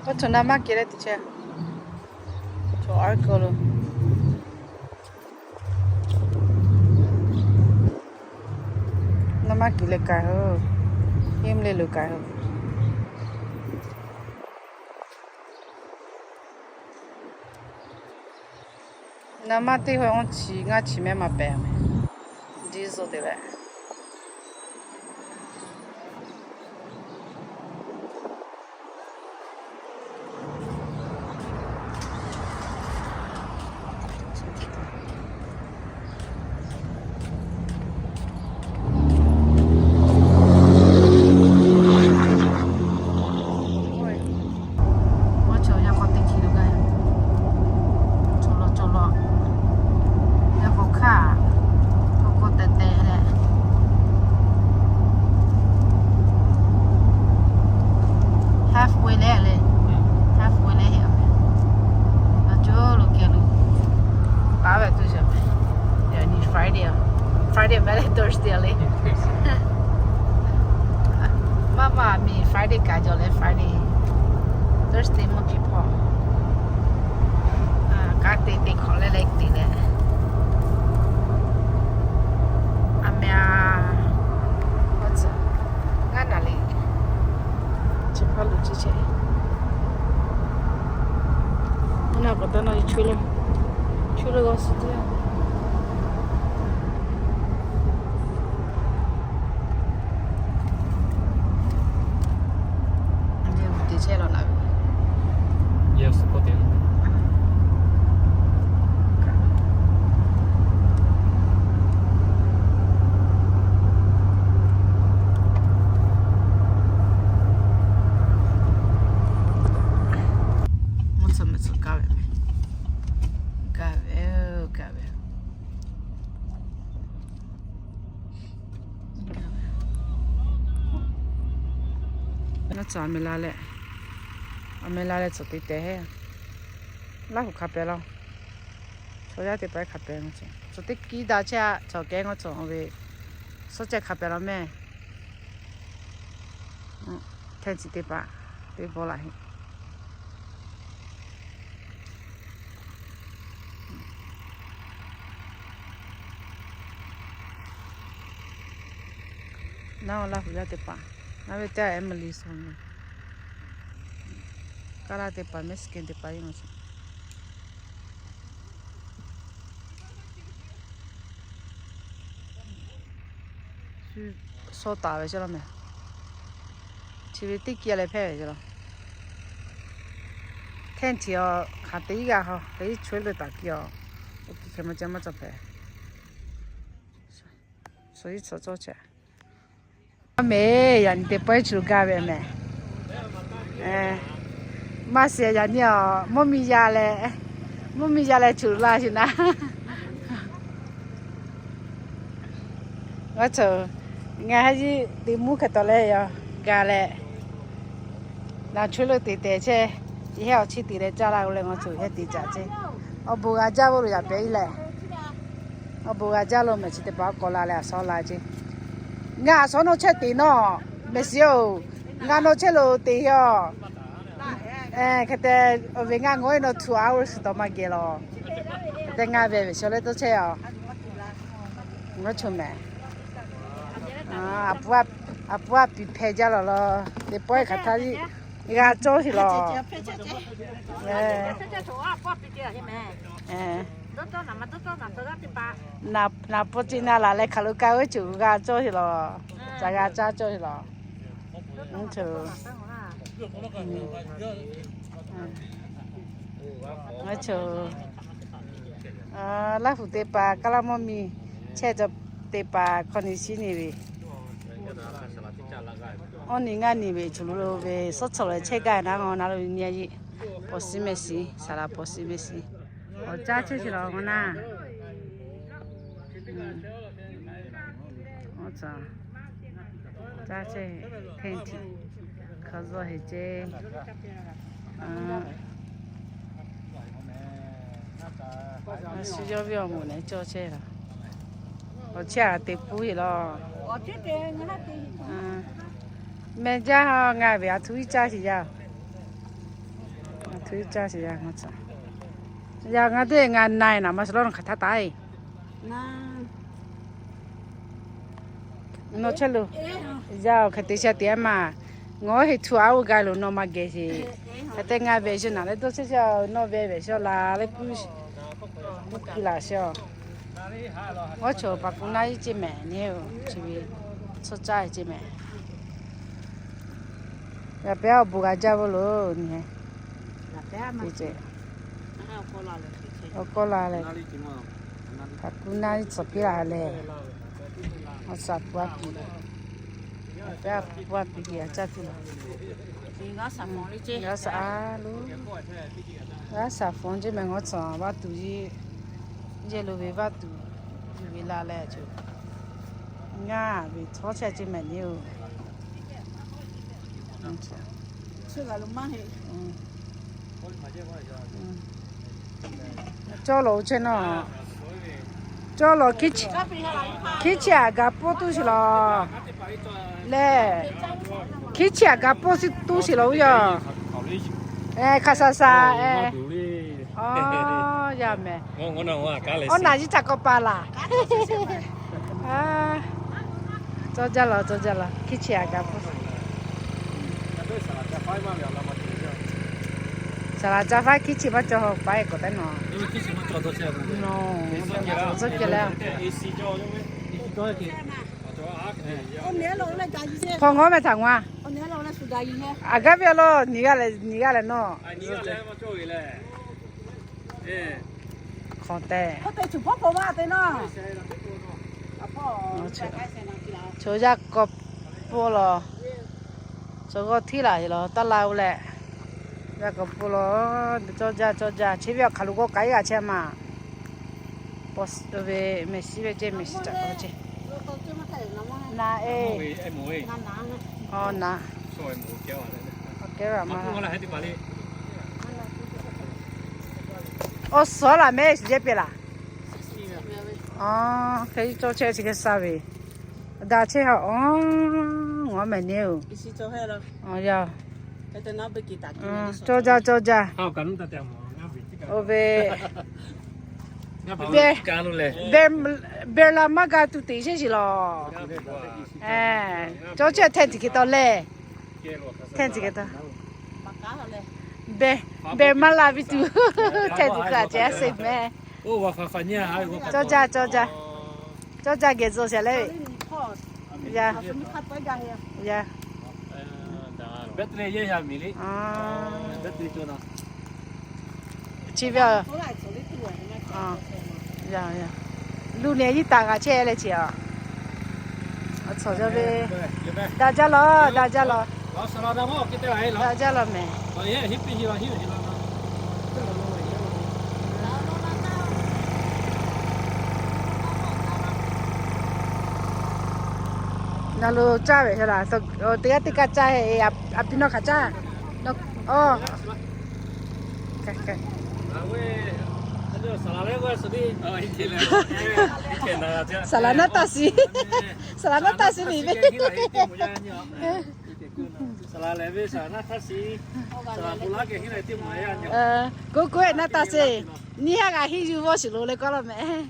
Oˇ htoꞈ na maˇ kehˬ leh teˇ chehˇ, chaw aˉ keu lo. Na maˇ kehˬ leh kaꞈ hui, iˉ mvuhˇ le lo kaꞈ hui. Na maˇ teˇ hui awˇ chi ngaˇ chi mehˉ maˇ pehˍ, diesel te leh. Maˇ cawˬ yaˇ k'aw teˇ hkiˇ lo gaˇ, cawˬ law cawˬ law, yaˇ k'aw hkaˇ, k'aw k'aw tehˬ tehˬ leh, halfway leh le, halfway leh heˆ, a cawˬ lo kehˬ lo, taˍ ve tuˬ sheˍ meh. Yaꞈ nyi Friday, Friday ve leh Thursday le. Maˇ maˇ miˬ Friday kaꞈ jaw leh Friday, Thursday mvuhˇ piˇ hpawˇ, kanˉ te te hk'awꞈ leh leh te leh, a meh a, ngaˇ naˍ riˍ chi hpaˇ lo chi chehˇ. Mvuhˇ naw k'awꞈ taˇ naw e, chuˇ leh, chuˇ leh g'aw suh teˇ Mvuhˇ tsuhꞈ mvuhˇ tsuhꞈ gaˇ ve, gaˇ ve, gaˇ ve. Naˇ tcuhˍ a meh la leh, a meh la leh tcuhˍ te tehˬ heˆ. Laˇ huˍ hk'a pehˍ laˇ. Chaw yaˇ teˇ hpaˍ hk'a pehˍ, tcuhˍ teˇ kiˇ daꞈ chehˇ a, chaw kehˉ ngaˇ tcuhˍ ve, suhˉ cehˇ hk'a pehˍ laˇ mehˍ. Htaˇ chi teˇ hpaˍ teˇ bawˆ laꞈ heˆ. Naˉ Laˇ huˍ yaˇ teˇ hpaˍ, naˉ ve teˇ Emily suh meh, Kaˇ laˇ teˇ hpaˍ, Mexican teˇ hpaˍ yoˬ. Suh taˍ ve ceˇ laˇ mehˍ. Chi ve teˇ kiˇ leh hpehˇ ve ceˇ laˇ. Htaˇ chi a hk'aˬ te iˉ g'aˇ ha hk'e iˉ chaweh leh taˍ kiˇ a, oˇ kiˇ hk'e maˇ ceh maˇ cawˬ hpehꞈ. Suh iˉ tcuhˍ cawˇ chehˇ. Maˇ mehˍ, yaꞈ nyi teˇ pawˆ iˉ chuˬ gaˇ ve mehˍ. Maˇ shiˍ yaꞈ nyi a, mvuhˇ miˬ yaˇ leh, mvuhˇ miˬ yaˇ leh chuˬ laˇ sheˍ naˉ. Ngaˬ chaw, ngaˬ ha yiˇ teˇ mvuhˇ hk'e taw leh yaw gaˇ leh, naˬ chaweh lo te tehˬ chehˇ, yehˇ awˬ chi te leh caˇ laˇ k'o leh ngaˬ chaw yehˇ te caꞈ chehˇ. Awˬ bon g'a jaˇ ve lo yaꞈ pehꞈ iˉ leh, awˬ bon g'a jaˇ lo mehˍ chi teˇ hpaˍ k'awꞈ la leh a shawˉ la ceˇ. Ngaˬ a shawˉ nawˬ chehˇ te nawˬ, mehˍ shiˍ oˬ, ngaˬ nawˬ chehˇ lo te yaw. Hk'e te, awˬ ve ngaˬ ngaˬ hui nawˬ two hours suh taw maˇ geh law. Hk'e te ngaˬ ve ve shaw leh tawˇ chehˇ a. Ngaˬ chaw mehˍ. A pu a piˍ hpehˇ jaˇ law law. Teˇ pawˆ hk'aˬ htaˇ g'a cawˇ sheˍ law. Naˍ pawˆ ce naˍ laˬ leh hk'aˬ lo kaˇ ve cuˬ g'a cawˇ sheˍ law. Caꞈ g'a caˇ cawˇ sheˍ law. Ngaˬ chaw, ngaˬ chaw, Laˇ huˍ teˇ hpaˍ, Kaˇ laˇ mvuhˇ miˬ chehˇ cawˬ teˇ hpaˍ hk'aw nyi shiˉ nyi ve, awˇ nyi ngaˇ nyi ve cuˬ lo ve suhˉ tcuhˍ leh chehˇ gaˇ naˉ, ngaˬ na lo nyi a yeˇ. Paw shiˉ mehˍ shiˍ, saˍ laˍ paw shiˉ mehˍ shiˍ. Awˬ caˇ chehˇ sheˍ law ngaˬ naˉ. Awˬ caˇ, caˇ chehˇ, hk'aˬ zuhˆ heˍ ceˇ. Shu yawˇ ve awˬ moˍ nehˬ cawˇ chehˇ laˬ. Awˬ chehˇ a teꞈ puˉ heˍ law. Meh jaˇ ha ngaˬ ve a htoꞈ iˉ caˇ sheˍ yaˇ. Htu caˇ sheˍ yaˇ ngaˬ tcuh. Yaˇ ngaˬ teˇ ngaˬ na-e naˍ ma suh lawˉ nawˬ hk'aˬ htaˇ taˍ-e. Nawˬ chehˇ lo. Yaˇ-oˬ, hk'e te sha te-a maˬ. Ngaˬ hui htu a oˇ gaˬ lo nawˬ maˇ geh sheˍ. Hk'e te ngaˬ ve shu naˬ leh dawˇ chehˇ chehˇ nawˬ ve ve shu la leh puˇ kiˇ laꞈ sheˍ-oˬ. G'awˇ chaw paˍ kuˬ naˇ iˉ ceˇ mehˍ nyi-oˬ, chi ve tcuh caˇ ceˇ mehˍ. Yaꞈ pehˉ awˬ bon g'a jaˇ ve loˬ nyi. Awˬ kawˇ la leh, paˍ kuˬ naˇ iˉ tcuhˍ piˇ la leh, awˬ shaˍ pu a piˍ, yaꞈ pehˉ a pu a piˍ piˇ a caˇ tuˬ la. G'a shaˍ a lo, g'a shaˍ fon ceˇ mehˍ. Ngaˬ tcuh vaˇ tuˬ yiˇ, yehˬ lo ve vaˇ tuˬ, ve la leh, ngaˬ ve htawˇ chehˇ ceˇ mehˍ nyi-oˬ. Cawˇ lawˬ-oˬ chehˇ nawˬ. Cawˇ lawˬ, hkiˉ chi aꞈ gaˬ pawˆ tuˬ sheˍ lawˬ. Lehˬ, hkiˉ chi aꞈ gaˬ pawˆ tuˬ sheˍ lawˬ oˇ yaˇ. Hk'a sha sha. Aˬ, yaˇ mehˍ. Awˬ naˬ yiˇ htaꞈ k'awꞈ pa laˬ. Cawˇ jaˇ lawˬ, cawˇ jaˇ lawˬ, hkiˉ chi aꞈ gaˬ pawˆ. Saˍ laꞈ ca faiˉ hkiˉ chi maˇ cawˬ paˉ-e k'awꞈ tehꞈ nawˬ. Nawˬ, tcuhˉ kehˬ leh. Hk'aw ngawˉ meh htaꞈ ngawˉ. Aˬ gaˉ ve a lawˬ, nyi g'aˇ leh, nyi g'aˇ leh nawˬ. Hk'aw tehꞈ. Chaw yaˇ k'awꞈ pawˆ lawˬ. Chaw g'awˇ htiˉ laˬ lawˬ, taˇ la-o leh. Yaˇ k'awꞈ pawˆ lawˬ, cawˇ jaˇ, cawˇ jaˇ. Chi ve awˬ hk'aˬ lo k'awꞈ k'ai g'a chehˇ maˬ. Paw ve mehˍ shiˉ ve ceˇ, mehˍ shiˉ caꞈ k'awꞈ ceˇ. Na e. Awˬ na. Awˬ suhˉ laˬ mehˉ shiˍ jehˇ pehˍ laˬ. Hk'e cawˇ chehˇ chi hk'e sha ve. Daꞈ chehˇ ha, awˬ, ngaˬ mehˍ nyi-oˬ. Cawˇ jaˇ, cawˇ jaˇ. Oˇ ve, beˬ la maˇ ga tuˬ teꞈ sheˍ sheˍ lawˬ. Cawˇ chehˇ hteˇ tiꞈ hk'e taw lehˬ. Hteˇ tiꞈ hk'e taw. Beˬ maˇ la ve tuˬ, hteˇ tiꞈ hk'e a ce a se mehˍ. Cawˇ jaˇ, cawˇ jaˇ. Cawˇ jaˇ geh tzuhꞈ sheˍ leh ve. Yaˇ. Yaˇ. Chi ve, luˬ nehˬ yiˇ taˍ g'a chehˇ leh chi a. Aˬ, cawˇ jaˇ ve. Daꞈ jaˇ lawˬ, daꞈ jaˇ lawˬ. Daꞈ jaˇ lawˬ mehˍ. Nawˬ lo caˇ ve laˬ, teˇ g'aˇ teˇ kaˇ caˇ, a pi nawˬ hk'aˬ caˇ. Saˍ laꞈ naˉ taˇ shiˍ. Saˍ laꞈ naˉ taˇ shiˍ ve. K'oˆ k'oˆ-e naˉ taˇ sheˍ. Nyiˇ haˉ g'a henˇ yuˬ vawˇ shiˍ lo leh k'oˆ laˇ mehˍ.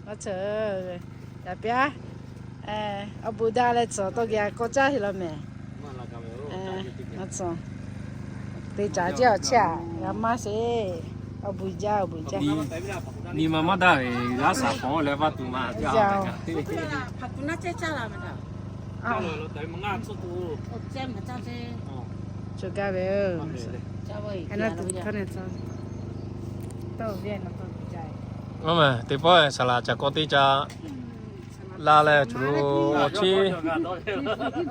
Yaꞈ pehˉ, awˬ bon daꞈ leh tcuhˍ tawˇ geh k'awꞈ caˇ sheˍ law mehˍ. Te caˍ ceˇ awˬ chehˇ aꞈ g'a maˇ sheˍ. Awˬ bon jaˇ, awˬ bon jaˇ. Nyi ma maˇ daꞈ ve g'aˇ shaˍ hpawˇ leh vaˇ tuˬ ma. Cawˬ gaˇ ve. Teˇ pawˆ saˍ laꞈ ca k'awꞈ teˇ ca la leh,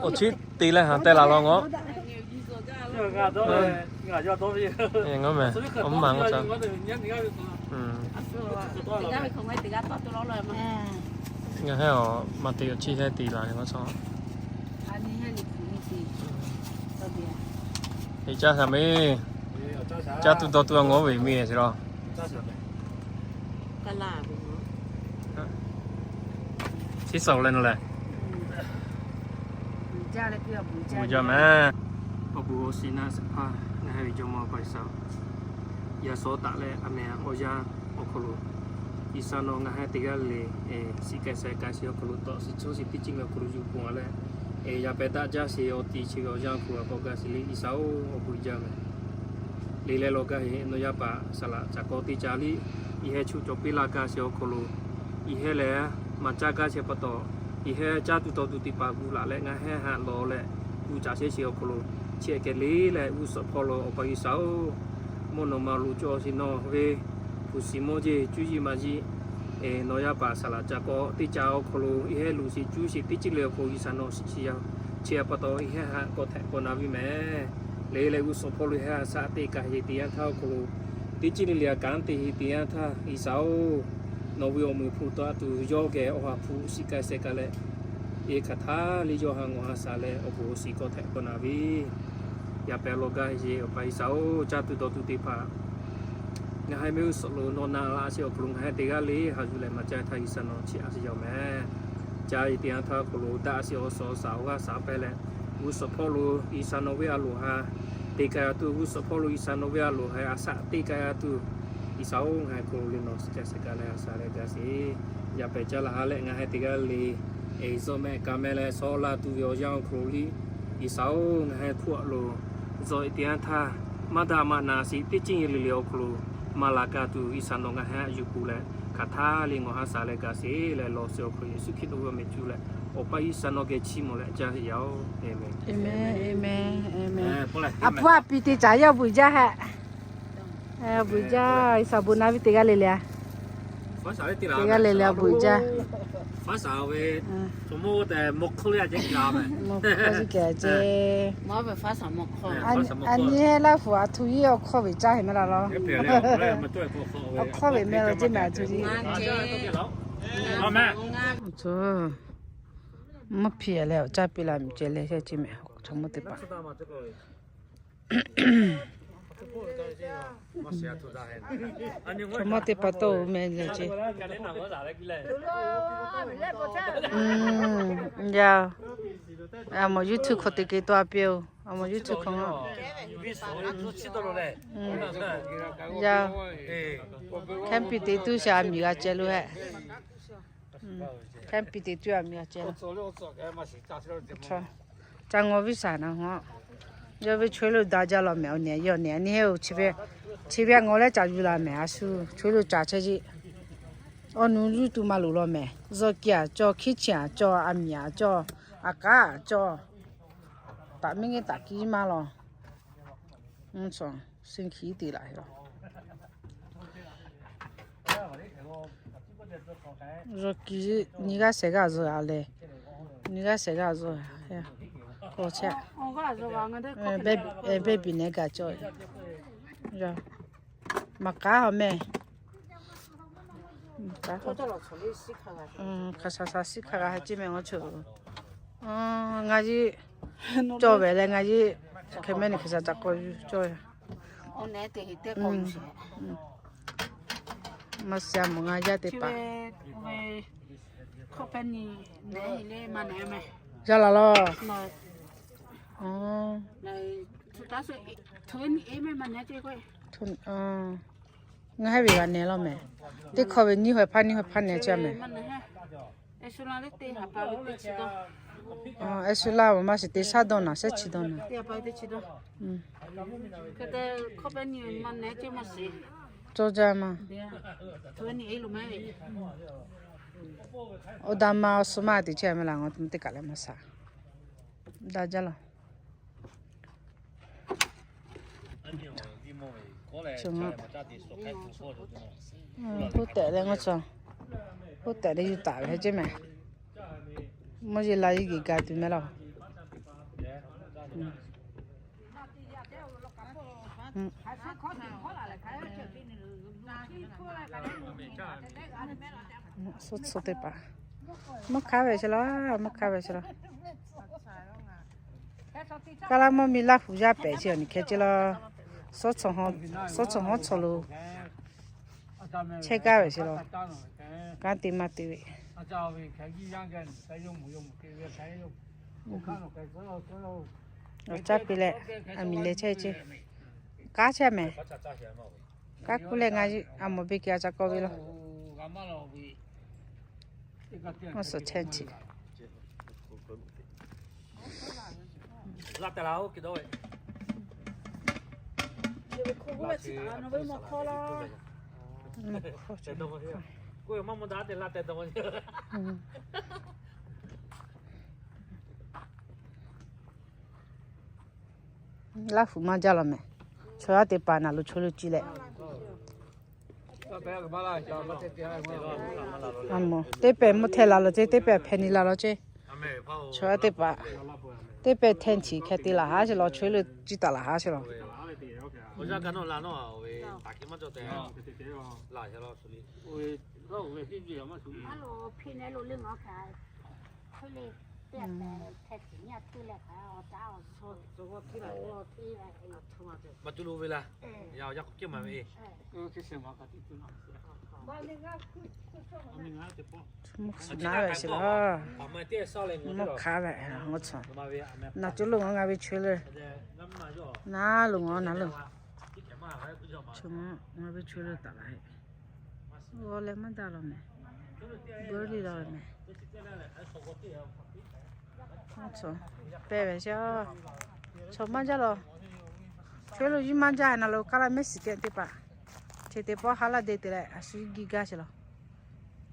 awˬ chiˉ te leh ha tehꞈ laˬ law ngaˬ. Ngaˬ mehˍ, awˬ mvuhˇ maˬ ngaˬ ca. Ngaˬ heˆ aˬ, maˇ te awˬ chiˉ heˆ te laˬ ve ngaˬ ca. Eˬ, caˇ shaˍ mehˍ. Caˇ tuˬ dawˇ tuˬ a ngawˉ ve mehˍ sheˍ law. Chi suhˍ leh nawˬ lehˬ, uˬ jaˇ mehˍ. Awˬ bon awˬ shiˍ naˆ shehˍ hpaˇ ngaˬ hui ve Jawˇmawˇ G'uiˬsha, yaꞈ shawˉ taˍ leh a meh awˬ yanˇ awˬ hk'aw lo, G'uiˬsha nawˬ ngaˬ hui teˇ g'aˇ le le shiˍ k'ai sheh k'ai sheˍ awˬ hk'aw lo tawˆ shiˍ chaw shiˍ teˇ ceuˬ le awˬ hk'aw lo yuˬ pon a leh, yaꞈ pehˍ daꞈ jaˇ sheˍ awˬ ti chi ve awˬ yanˇ awˬ hk'aw lo k'awꞈ gaˬ sheˍ le G'uiˬsha-oˬ, awˬ bon jaˇ meh. Le leh law gaˇ heˆ nawˬ yaˇ paˍ saˍ laꞈ ca k'awꞈ teˇ ca liˇ, yehˇ chuˇ cawˬ piˇ laˇ gaˇ sheˍ awˬ hk'aw lo, yehˇ lehˬ maˍ caˇ gaˇ sheˍ pa taw, yehˇ caˇ tuˬ tawˇ tuˬ teˇ hpaˍ gu laꞈ leh ngaˬ hui haꞈ lawˬ leh gu caꞈ sheˍ sheˍ awˬ hk'aw lo, chi hk'e le leh g'uˇ suhˍ hpawˇ lo Awˬ pa G'uiˬsha-oˬ, mvuhˇ naw ma lo cawˬ sheˍ nawˬ ve hpu shiˍ mawˇ jeˇ cuˇ yiˍ maˇ yiˍ, nawˬ yaˇ paˍ saˍ laꞈ ca k'awꞈ teˇ ca awˬ hk'aw lo yehˇ luˬ sheˍ cuˇ sheˍ teˇ ceuˬ le awˬ hk'aw lo G'uiˬsha nawˬ shiˍ shiˍ yaˇ chi pa taw yehˇ haꞈ k'awꞈ hteꞈ k'awꞈ na viˇ meh. Le leh g'uˇ suhˍ hpawˇ lo yehˇ haꞈ shaꞈ teˇ kaꞈ heˍ teˇ yanˇ htaˇ awˬ hk'aw lo, teˇ ceuˬ le le a kanˉ te heˍ teˇ yanˇ htaˇ G'uiˬsha-oˬ, nawˬ ve awˬ meuˍ hpu taw a tuˬ yawˇ geh awˬ ha hpu shiˍ k'ai sheh k'ai leh, e hk'aˬ htaˇ le yawˇ ha ngawˬ ha shaˍ leh awˬ bon awˬ shiˍ k'awꞈ hteꞈ k'awꞈ na viˇ. Yaꞈ pehˍ law gaˇ heˆ sheˍ Awˬ pa G'uiˬsha-oˬ, caˇ tuˬ dawˬ tuˬ teˇ hpaˍ ngaˬ hui mehˆ g'uˇ suhˍ lo nawˬ na laꞈ sheˍ awˬ hk'aw lo ngaˬ hui teˇ g'aˇ le haꞈ yuˬ leh maˍ caˇ htaˇ G'uiˬsha nawˬ chiˇ aꞈ sheˍ yaˇ-oˬ meh. Caˇ e teˇ yanˇ htaˇ awˬ hk'aw lo daꞈ sheˍ awˬ suhˍ awˬ shaˍ awˬ g'aˇ shaˍ pehˇ leh, g'uˇ suhˍ hpawˇ lo G'uiˬsha nawˬ ve a loˍ ha te k'ai a tuˬ, g'uˇ suhˍ hpawˇ lo G'uiˬsha nawˬ ve a loˍ ha a shaꞈ teˇ k'ai a tuˬ, G'uiˬsha-oˬ, ngaˬ hui hk'aw lo le nawˬ shiˍ k'ai sheh k'ai leh a shaꞈ leh gaˇ sheˍ. Yaꞈ pehˍ caˇ laˬ ha leh ngaˬ hui teˇ g'aˇ le, e zuhꞈ mehˆ kaꞈ mehˆ leh shawˉ laˇ tuˬ ve awˬ yanˇ awˬ hk'aw lo liˇ, G'uiˬsha-oˬ, ngaˬ hui hk'oˆ a lo zuhꞈ e teˇ yanˇ htaˇ, maˇ daꞈ maˇ na sheˍ teˇ ceuˬ le le awˬ hk'aw lo maˍ laˬ kaꞈ tuˬ G'uiˬsha nawˬ ngaˬ hui haꞈ yuˬ pon leh hk'aˬ htaˇ le ngawˬ ha shaˍ leh gaˇ sheˍ leh law sheˍ awˬ hk'aw lo Yeˍsuˆ Hkriꞈ ve awˬ meh cuˇ leh Awˬ pa G'uiˬsha nawˬ geh chiˇ mvuh leh caˇ sheˍ yaˇ-oˬ, Aˍmenˍ. Aˍmenˍ. Aˍmenˍ. A hpu a piˍ teˇ caꞈ yaˇ vuiˬ jaˇ hehꞈ. Vuiˬ jaˇ, G'uiˬsha bon na ve teˇ g'aˇ le le a. Teˇ g'aˇ le le a vuiˬ jaˇ. Mawˬ hkawˇ k'oˆ ce. A nyi hehˉ Laˇ huˍ a htoꞈ yiˇ awˬ hkawˇ ve caˇ heˍ mehˍ laˇ law. Awˬ hkawˇ ve mehˍ law ceˇ mehˍ a htoꞈ yiˇ. Mvuhˇ hpiˇ leh awˬ caˇ piˇ la miˬ ceh leh ceˇ mehˍ chaw mawˇ teˇ hpaˍ. Chaw mawˇ teˇ hpaˍ tawˇ meh leh ceˇ. Yaˇ, a mawˬ YouTube hk'aw teꞈ kehˬ tawˆ a piˇ-oˬ. A mawˬ YouTube hk'aw ma. Yaˇ, hkehˉ piˇ teꞈ tuˬ shaˍ a miˬ g'a ceh lo hehꞈ. Hkehˉ piˇ teꞈ tuˬ a miˬ g'a ceh lo. Ca ngawˬ viˉ shaˍ na ha. Yawˇ ve chaw lo daꞈ jaˇ law mehˍ, awˬ nehˬ yawˇ nehˬ nyi hehˉ-oˬ, chi ve, chi ve a ngawˬ leh ca yuˬ la mehˍ a shu, chaw lo ca chehˇ jeˇ. Awˬ nu yuˇ tuˬ maˇ loˍ law mehˍ, zuhꞈ kiˇ aꞈ cawˬ, hkiˉ chi aꞈ cawˬ, a miˬ aꞈ cawˬ, a k'aˉ aꞈ cawˬ, taꞈ miˉ nyi taꞈ kiˇ maˇ law. Suh hkiˉ teꞈ laꞈ heˆ law. Zuhꞈ kiˇ nyi g'aˇ shehˍ g'aˇ zuhꞈ a leh, nyi g'aˇ shehˍ g'aˇ zuhꞈ a, k'awꞈ chehˇ. Baby nehˬ gaˬ cawˬ. Maˍ k'aˉ haw mehˍ. Hk'aˬ shaˍ shaˍ shiˉ hk'a g'a ha ceˇ mehˍ ngaˬ chaw. Ngaˬ yiˇ cawˬ ve leh ngaˬ yiˇ hk'e mehˍ nyi hk'aˬ shaˍ ca k'awꞈ yuˬ cawˬ. Maˇ shiˍ mawˬ ngaˬ yaˇ teˇ hpaˍ. Yaˇ laˬ law. Ngaˬ hehˉ ve g'a nehˬ law mehˍ. Teˇ hkawˇ ve nyiˇ hawehˇ hpaˇ nyiˇ hawehˇ hpaˇ nehˬ caˇ mehˍ. Eˬ shu laˇ maˇ shiˍ teˇ shaˉ dawˇ naˍ shehˉ chi dawˇ naˍ. Cawˇ jaˇ maˇ. Oˇ daꞈ ma awˬ suhˍ maˇ teꞈ chehˇ mehˍ laˬ, ngaˬ teˇ kaꞈ leh maˇ shaˍ. Daꞈ jaˇ law. K'oˆ tehꞈ leh ngaˬ chaw, k'oˆ tehꞈ leh yuˬ taˍ ve ceˇ mehˍ. Mvuhˇ yeˬ la yeˇ geh ga tuˬ mehˍ law. Suh tcuh teˇ hpaˍ, mvuhˇ hk'aˇ ve chi law, mvuhˇ hk'aˇ ve chi law. Kaˇ laˇ mawˇ miˇ Laˇ huˍ yaˇ pehꞈ chi awˬ nyi hkeh ceˇ law. Suhˉ tcuh hawˉ tcuh lo chehˇ gaˇ ve chi law. Kanˉ te maˇ te ve. Awˬ caˇ piˇ leh, aˬ miˍ leh chehˇ ce. Kanˉ chehˇ mehˍ. Kanˉ kuˇ leh ngaˬ a mawˬ beˇ kehˬ a ca kawˇ ve laˇ. Awˬ suhˍ chehˇ ce. Laˇ hu maˇ jaˇ law mehˍ. Chaw yaˇ teˇ hpaˍ naˬ lo chaweh lo ci leh, teˇ pehˍ mvuhˇ htehˇ la law ce, teˇ pehˍ hpehꞈ nyi la law ce. Chaw yaˇ teˇ hpaˍ, teˇ pehˍ hteˇ nyi hkeh te laˬ haˉ sheˍ law, chaweh lo ci taˍ laˬ haˉ sheˍ law. Mvuhˇ hk'aˇ ve sheˍ law. Mvuhˇ hk'aˇ ve, ngaˬ cawˬ. Naˬ cuˇ lo ngaˬ ve chaweh lo. Naˬ lo ngaˬ, naˬ lo. Ngaˬ ve chaweh lo taˍ laˬ heˆ. G'aw leh maˇ daꞈ law mehˍ. Beuˆ liˇ law mehˍ. Pehˇ ve sheˍ. Chaw maˇ jaˇ law. Chaweh lo yiˇ maˇ jaˇ, naˬ lo kaˇ laˇ mehˆ shiˍ kehˬ teˇ hpaˍ. Chi teˇ pawˆ ha laˇ de te leh a shu giˇ gaˇ sheˍ law.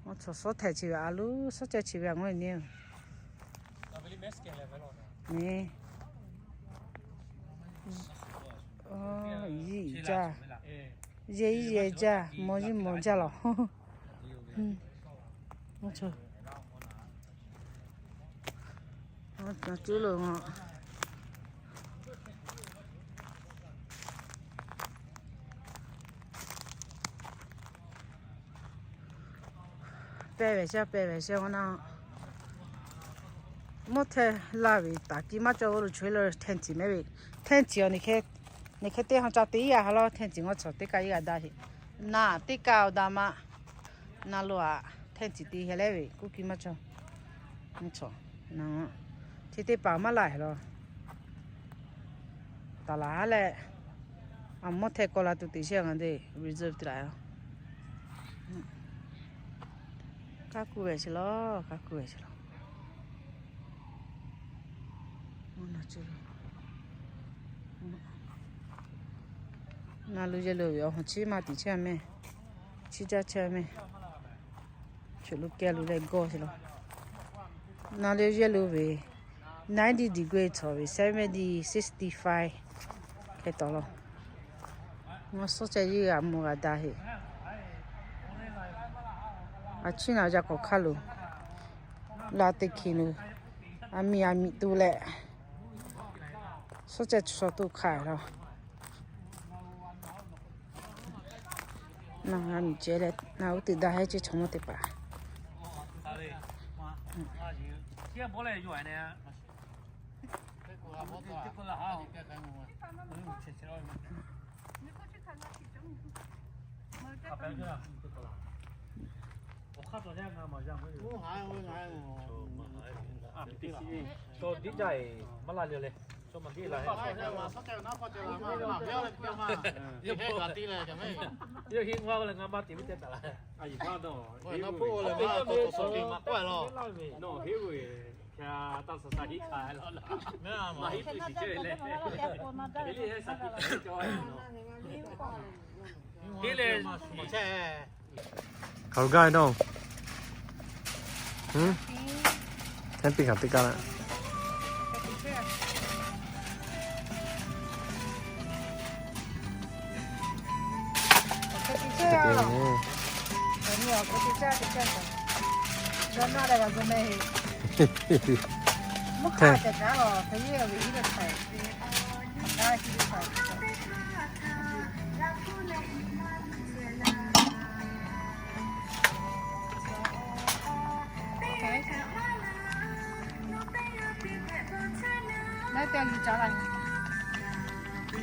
Awˬ cawˬ suhˉ htehꞈ chi ve a loˍ suhˉ ceh chi ve a ngawˇ nyi. Nyi. Yiˇ jaˇ. Yehˬ yiˇ yehˬ jaˇ, mawˬ yiˇ mawˬ jaˇ law. Cuˇ lo pehˇ ve sheˍ, pehˇ ve sheˍ. Mvuhˇ htehˇ laˇ ve taˍ kiˇ maˇ cawˬ, g'aˇ lo chaweh lo hteˇ tiˍ mehˍ ve. Hteˇ tiˍ awˬ, nyi hk'e teˇ ha ca te iˉ g'a ha law, hteˇ tiˍ ngawˇ cawˬ teˇ kaˇ iˉ g'a daꞈ sheˍ. Naˬ teˇ kaˇ awˬ daꞈ ma. Naˬ lo aꞈ, hteˇ tiˍ te heh leh ve kuˇ kiˇ maˇ cawˬ. Chi teˇ hpaˍ maˇ laˬ heˍ law. Taˍ laˬ haˉ leh, a mvuhˇ htehˇ kawˆ la tuˬ te sheˍ ngaˬ hui reserve te laˬ. Kaˇ kuˇ ve sheˍ law, kaˇ kuˇ ve sheˍ law. Naˬ lo yehˬ lo ve awˬ hawˬ chiˉ maˇ tiˍ chehˇ mehˍ. Chiˉ jaˇ chehˇ mehˍ. Choˬ lo keh lo leh gawˇ sheˍ law. Naˬ lo yehˬ lo ve ninety degree cawˬ ve seventy, sixty-five hk'e tawˍ law. Ngaˬ suhˉ ceh yiˇ g'a mawˬ g'a daꞈ heˆ. A chiˉ naˬ yaꞈ k'awꞈ hk'aˇ lo la teˇ hkeh lo, a miˬ a miˬ to leh, suhˉ ceh chaw to hk'aˇ law. Naˬ g'a miˬ ceh leh naˬ uˉ teꞈ daꞈ heˆ ce chaw mawˇ teˇ hpaˍ. Hk'aˬ lo gaˇ ve naˇ. Hm? Heh piˇ hkanˍ teˇ kaˇ laˇ.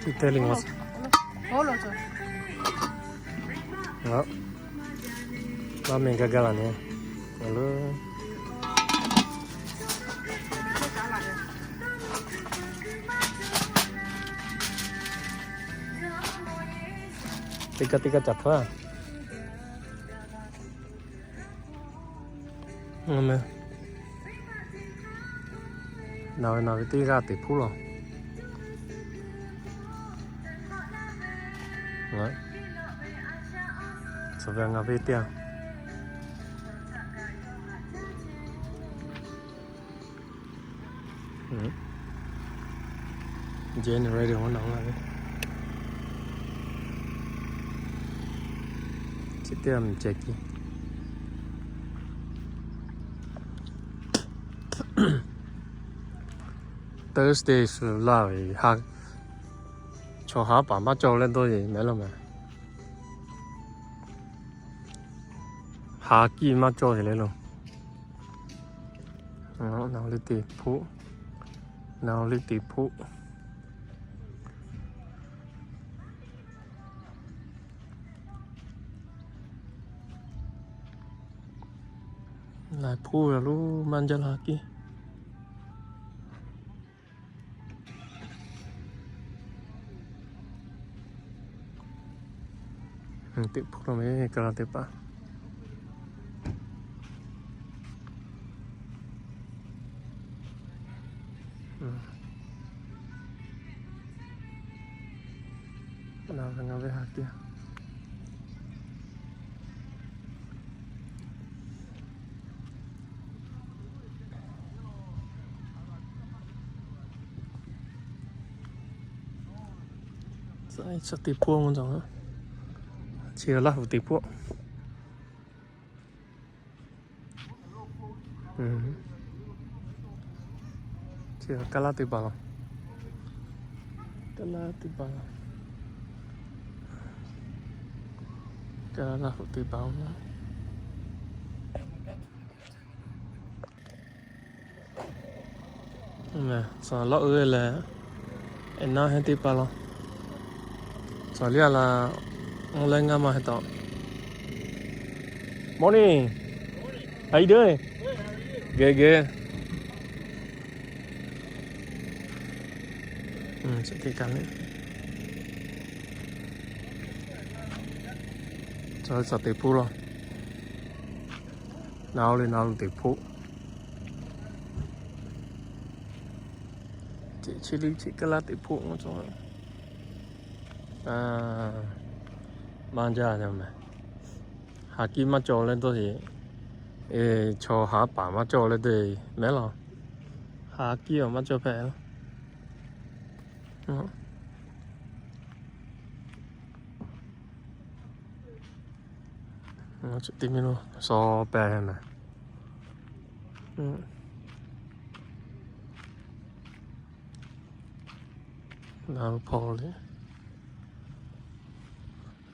Teˇ teˇ le ngaˬ laˇ meh gaˇ gaˇ laˬ neh. Aˬ lo. Teˇ g'aˇ teˇ g'aˇ caˬ htaˇ. Naˬ ve naˬ ve teˇ g'aˇ teꞈ hpuˇ lawˬ. Tcuh ve ngaˬ ve teˇ g'aˇ. Generator mvuhˇ naw la ve. Chi teˇ g'aˇ mvuhˇ ceh kiˇ. Thursday suh laˇ ve ha, chaw haˉ paˍ maˇ cawˬ leh dawˇ yeˬ mehˍ laˇ mehˍ. Haˍ kiˇ maˇ cawˬ ve le lo. Naˬ liˇ teˇ hpuˆ, naˬ liˇ teˇ hpuˆ. Laiˬ hpuˆ ve lo maˇ jaˇ la kiˇ. Teˇ hpuˆ lo ve kaˇ laˇ teˇ hpaˍ. Ngaˬ ve haˍ kiˇ. Chi teˇ hpuˆ mvuhˇ cawˬ, chi Laˇ huˍ teˇ hpuˆ. Chi kaˇ laˇ teˇ hpaˍ laˬ. Kaˇ laˇ teˇ hpaˍ laˬ. Kaˇ laˇ Laˇ huˍ teˇ hpaˍ oˬ. Tcuh lawˉ uiˍ leh, eˍ naˉ hehnˇ teˇ hpaˍ laˬ. Tcuh liˇ a laˬ, oˇ leh ngaˇ maˇ hehnˇ taw. Morning. How you doing? Good, good. Tcuh teˇ kaˇ le. Tcuh tcuh teˇ hpuˆ laˬ. Naˬ oˇ leh naˬ lo teˇ hpuˆ. Chi liˇ chi kaˇ laˇ teˇ hpuˆ mvuhˇ cawˬ. Maˇ jaˇ mehˍ. Haˍ kiˇ maˇ cawˬ leh dawˇ yeˬ. Chaw haˉ paˍ maˇ cawˬ leh dawˇ yeˬ mehˍ laˬ. Haˍ kiˇ aˬ maˇ cawˬ hpehꞈ. Chi teˇ miˇ lo shaw pehˍ mehˍ. Naˬ hpaw le.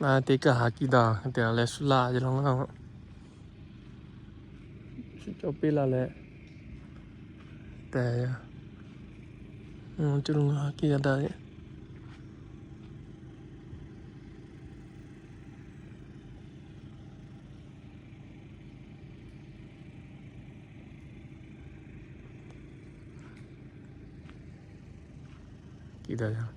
Naˬ teˇ kaˇ haˍ kiˇ daꞈ te leh shu laˇ ce la ngaˬ. Shu cawˬ piˇ laˇ leh tehꞈ, co lo ngaˬ haˍ kiˇ g'a daꞈ le. Kiˇ daꞈ yaˇ.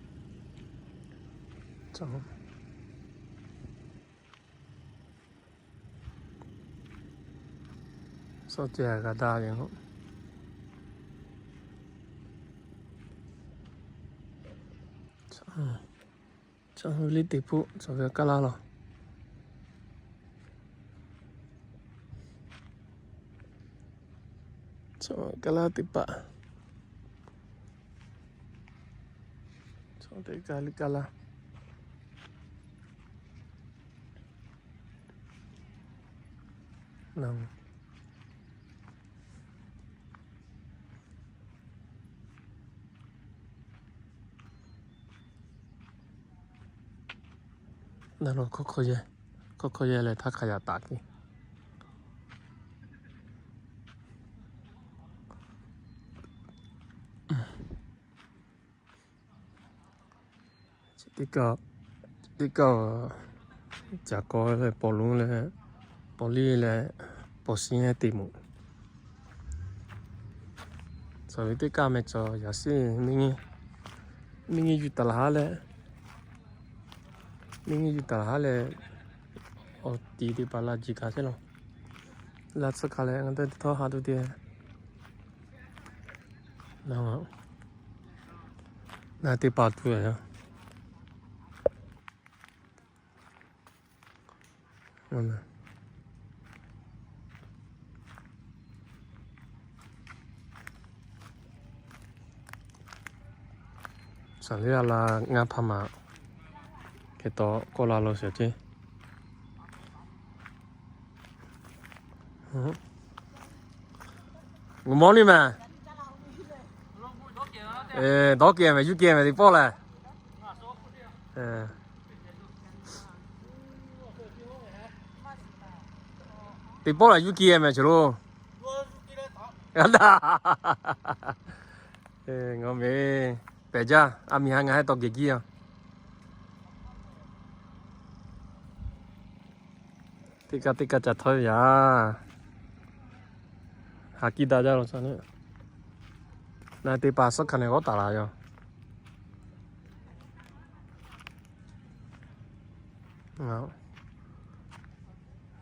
Suh ceh g'a daꞈ le. Chaw ve liˇ teˇ hpuˆ, chaw ve kaˇ laˇ laˬ. Chaw kaˇ laˇ teˇ hpaˍ. Chaw teˇ kaˇ liˇ kaˇ laˇ. Naˬ lo hkawˇ hkawˇ yehˇ, hkawˇ hkawˇ yehˇ leh htaˇ hk'a yaꞈ taˍ kiˇ. Teˇ kaˇ, teˇ kaˇ caˬ kawˇ leh paw luˬ leh paw liˇ leh paw shiˉ nehˇ te moˍ. Tcuh ve teˇ kaˇ meh cawˬ yaꞈ shiˉ, miˇ nyi yuˬ taˍ laˬ haˉ leh, Miˇ nyiˇ yuˬ taˍ haˉ leh, awˬ tiˍ teˇ hpaˍ la jiˬ kaꞈ chehˇ law. La tsuhˇ hk'a leh ngaˬ teˇ htawˇ ha tuˬ te. Ngaˬ teˇ hpaˍ tuˬ ve yoˬ. Saˍ liˇ a la ngaˇ hpaˇ maˬ hk'e taw kawˆ la lo sheˍ ceˇ. Good morning, man. Dawˇ kehˬ mehˍ, yuˇ kehˬ mehˍ, teˇ pawˆ lehˬ. Teˇ pawˆ lehˬ yuˇ kehˬ mehˍ, chaw lo. Ngaˬ meh pehˬ jaˇ, a miˬ ha ngaˬ hui tawˇ geh giˇ a. Teˇ kaˇ teˇ kaˇ ca htawˇ ve yaꞈ. Haˍ kiˇ daꞈ jaˇ lo ca le. Na teˇ hpaˍ suhˉ hkanˍ neh g'awˇ taˍ la yoˬ.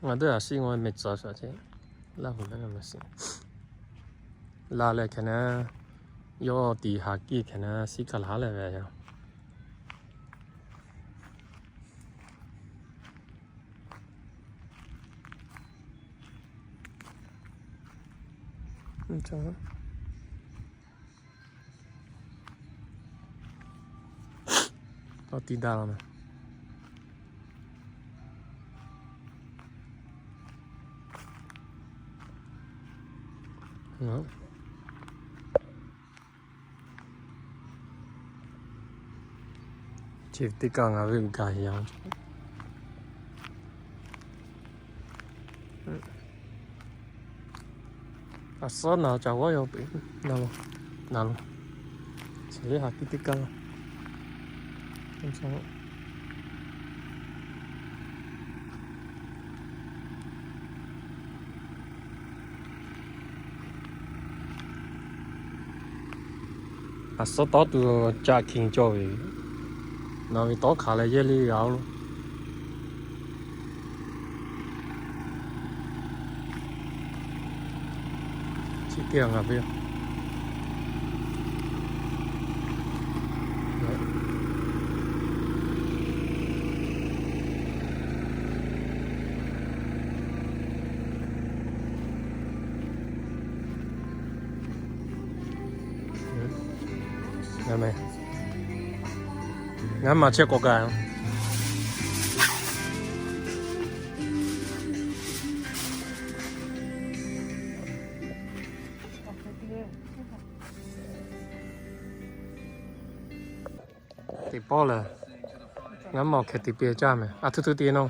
Ngaˬ teˇ g'aˇ shiˉ ngaw meh tcuh shaˍ ceˇ. Laˇ hui leh meh shiˍ. Laˇ leh hkeh naˉ, yawˇ tiˍ haˍ kiˇ hkeh naˉ shiˉ hkanˍ laˬ leh ve yoˬ. Tawˇ tiˇ daꞈ la meh. Chi teˇ kaˇ ngaˬ ve gaˬ yaꞈ. A suhˉ naˬ ca g'awˇ yaw peuˬ. Na lo, na lo. Chi le haˍ kiˇ teˇ kaˇ. A suhˉ tawˉ tuˬ caꞈ hkiˬ cawˬ ve, nawˬ ve tawˉ hk'aˬ leh yehˇ le g'a lo. Chi teˇ g'aˇ ngaˬ ve yoˬ. Ngaˬ maˬ chehˇ k'awꞈ gaˬ. Teˇ pawˆ lehˬ, ngaˬ mawˬ hkeh te piˇ caˇ meh. A htuˇ htuˇ te nawˇ.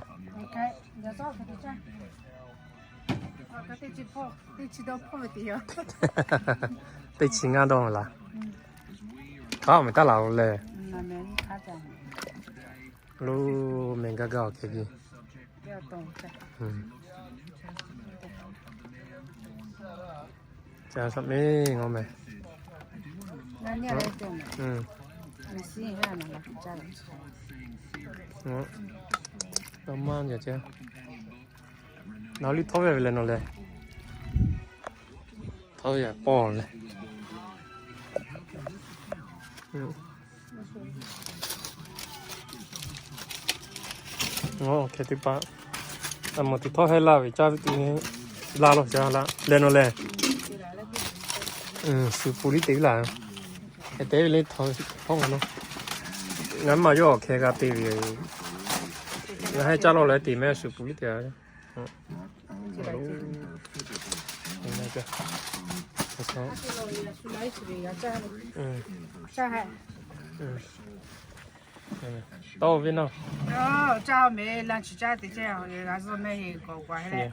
Teˇ chi ngaˇ dawˇ laˬ. Hk'aˬ meh taˇ laˬ lo lehˬ. Loˇ meh gaˇ gaˇ awˬ hkeh piˇ. Ca shaꞈ meh ngaw meh. Maˇ jaˇ ce. Nawˬ liˇ htawˇ ve ve leh nawˬ leh. Htawˇ ve yaꞈ pawˇ leh. Hkeh teˇ hpaˍ, a mawˬ teˇ htawˇ heh laˇ ve caˇ ve teˇ, laˇ lawˬ ca laˇ leh nawˬ leh. Shu pun liˇ te ve laˬ. Hk'e te ve le htawˇ ve htawˇ ngaˬ nawˬ. Ngaˬ maˬ yawˇ awˬ hkeh g'a te ve. Ngaˬ heh caˇ lawˬ leh te meh shu pun liˇ te a. Tawˇ ve naˇ. Caˇ meh laˇ chi caˇ te ceh g'a zuhˇ meh heˆ k'awꞈ k'awꞈ heˆ leh.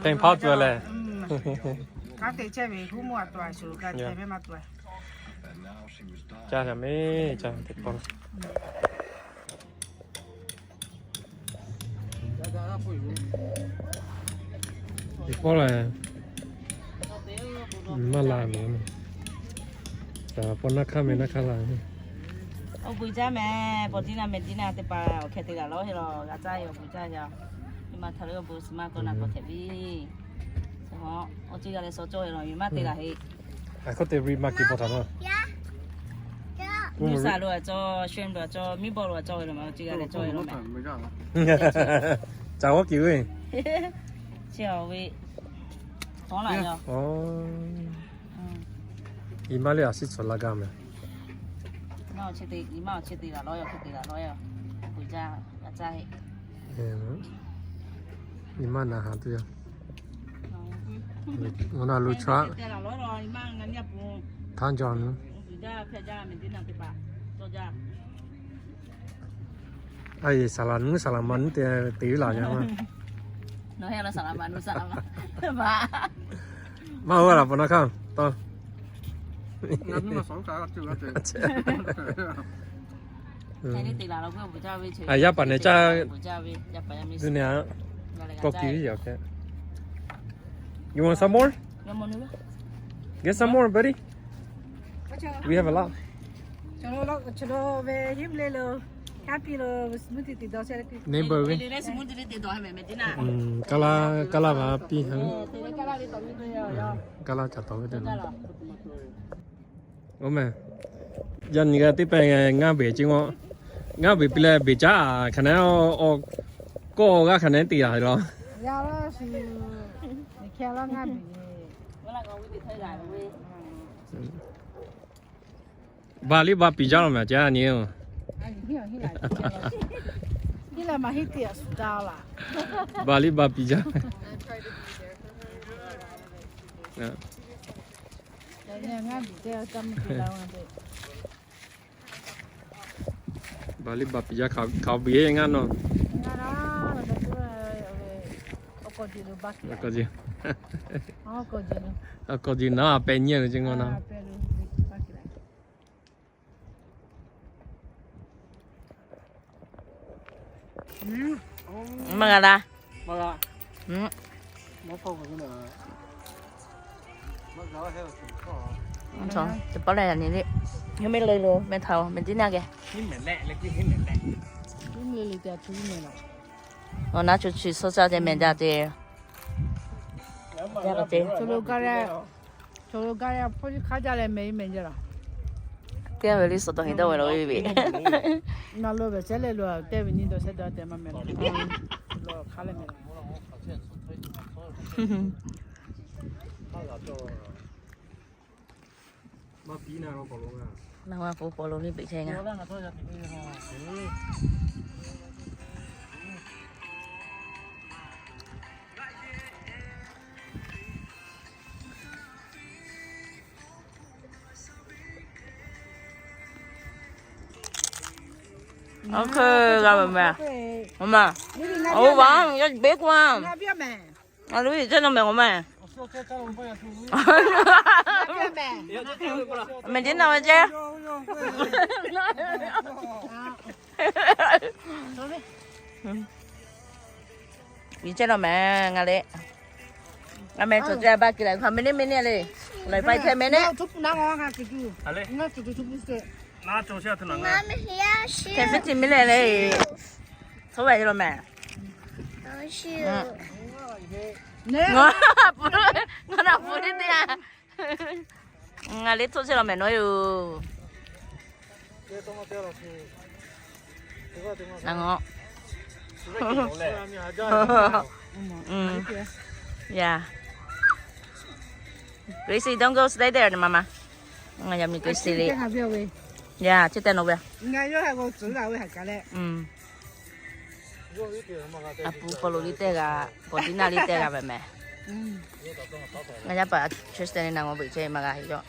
Teˇ hpaˍ tuˬ leh. Kanˉ te chehˇ ve huˉ mawˇ a to a shu g'a te meh maˇ to a. Caˇ shaˍ meh caˇ teˇ hpaˍ. Teˇ pawˆ lehˬ, maˇ la meh. Taˍ pawˆ naˇ hk'aˇ meh naˇ hk'aˇ la meh. Awˬ bon jaˇ mehˍ, Paw Tiˇ naˆ mehˍ Tiˇ naˆ teˇ hpaˍ awˬ hkeh te laˬ lawˉ hk'e la g'a caˇ ve awˬ bon jaˇ ve. Nyi ma htaꞈ lehˬ awˬ bon suhˍ maˇ kawˇ na k'awꞈ hpehꞈ ve. Awˬ ceuˬ g'a leh suh cawˇ ve laˬ, nyi ma te laˬ heˆ. Nuˇ saˍ lo a cawˇ, shrimp lo a cawˇ, meatball lo a cawˇ ve laˬ mehˍ, awˬ ceuˬ g'a leh cawˇ ve laˬ mehˍ. Caˬ g'awˇ kiˬ ve. Chi awˬ ve tawˉ laˬ yaˇ. Nyi ma lehˬ a shiˉ tcuh la gaˇ mehˍ. Nyi ma awˬ chi te laˬ lawˉ yaˇ, awˬ hk'e te laˬ lawˉ yaˇ, awˬ bon jaˇ g'a caˇ heˆ. Nyi ma na ha tuˬ yaˇ. Ngaˬ na lu chaw htaˇ jaw nu. A yehˬ saˍ laˍ nuˉ saˍ laˍ ma nuˉ te te laˬ yaˇ ma. Maˇ oˇ laˬ pa na hkaˇ taw. A yaˇ paˍ nehˬ caˇ tuˬ nehˬ a, kawˇ kiˬ ve yoˬ hk'e. You want some more? Get some more, buddy. We have a lot. Neighbor ve. Kaˇ laˇ, kaˇ laˇ va piˇ ha. Kaˇ laˇ ca taw ve te. Oˇ mehˍ. Yaˇ nyi g'a teˇ pehˍ ngaˇ beˬ ce ngawˇ. Ngaˇ beˬ piˇ leh beˬ caˉ hk'aˬ nehˉ, kawˇ g'aˇ hk'aˬ nehˉ te yaꞈ laˬ. Ba liˇ ba piˍ jaˇ law mehˍ, ca nyi oˬ. Ba liˇ ba piˍ jaˇ. Ba liˇ ba piˍ jaˇ hk'a biˇ ngaˇ nawˬ. Awˬ kawˬ ji naˉ a pehꞈ nyi ve ce ngawˇ na. Maˇ g'a. Teˇ pawˆ lehˬ, yaꞈ nyi le, yawˇ mehˆ le lo mehˆ htaꞈ mehˍ tiˉ naˆ geh. Awˬ naˉ chu chi suhˉ caˇ te mehˍ jaˇ te. Teˇ g'aˇ ve liˇ suh dawˇ heˍ dawˇ ve laˬ ve ve. Na lo ve chehˇ leh lo tehˇ ve nyi dawˇ shehˇ dawˇ tehꞈ maˇ mehˍ. Hk'a leh mehˍ. Naˬ ma pu paw lo liˇ peꞈ chehˇ ngaˇ. Oˇ hk'e g'a ve mehˍ. Oˇ ma. Oˇ va, yaˇ beˆ k'o a. A lo iˉ ceh nawˬ mehˍ k'o mehˍ. Mehˍ tiˉ nawˬ ve ceh. Iˉ ceh nawˬ mehˍ ngaˬ le. Ngaˬ mehˍ cawˬ ceh ba kiˬ leh hk'a meh neˉ meh neˉ le. Laiˬ faiˇ hk'e meh neˉ. Ten fifteen minute le. Tcuhˉ ve lo mehˍ. Ngaˬ na pu teˇ a. Ngaˬ le tcuhˉ chehˇ law mehˍ nawˬ yoˬ. Naˬ ngawˇ. Yeah. Gracie, don't go, stay there, mama. Ngaˬ yaˇ miˬ Gracie le. Yeah, chi tehꞈ nawˬ ve. A pu paw lo liˇ tehˇ g'a, paw tiˉ naˆ liˇ tehˇ g'a ve mehˍ. Ngaˬ yaˇ paˍ Tristan leh naˬ ngawˇ veuꞈ chehˇ maˇ g'a heˆ yaˇ.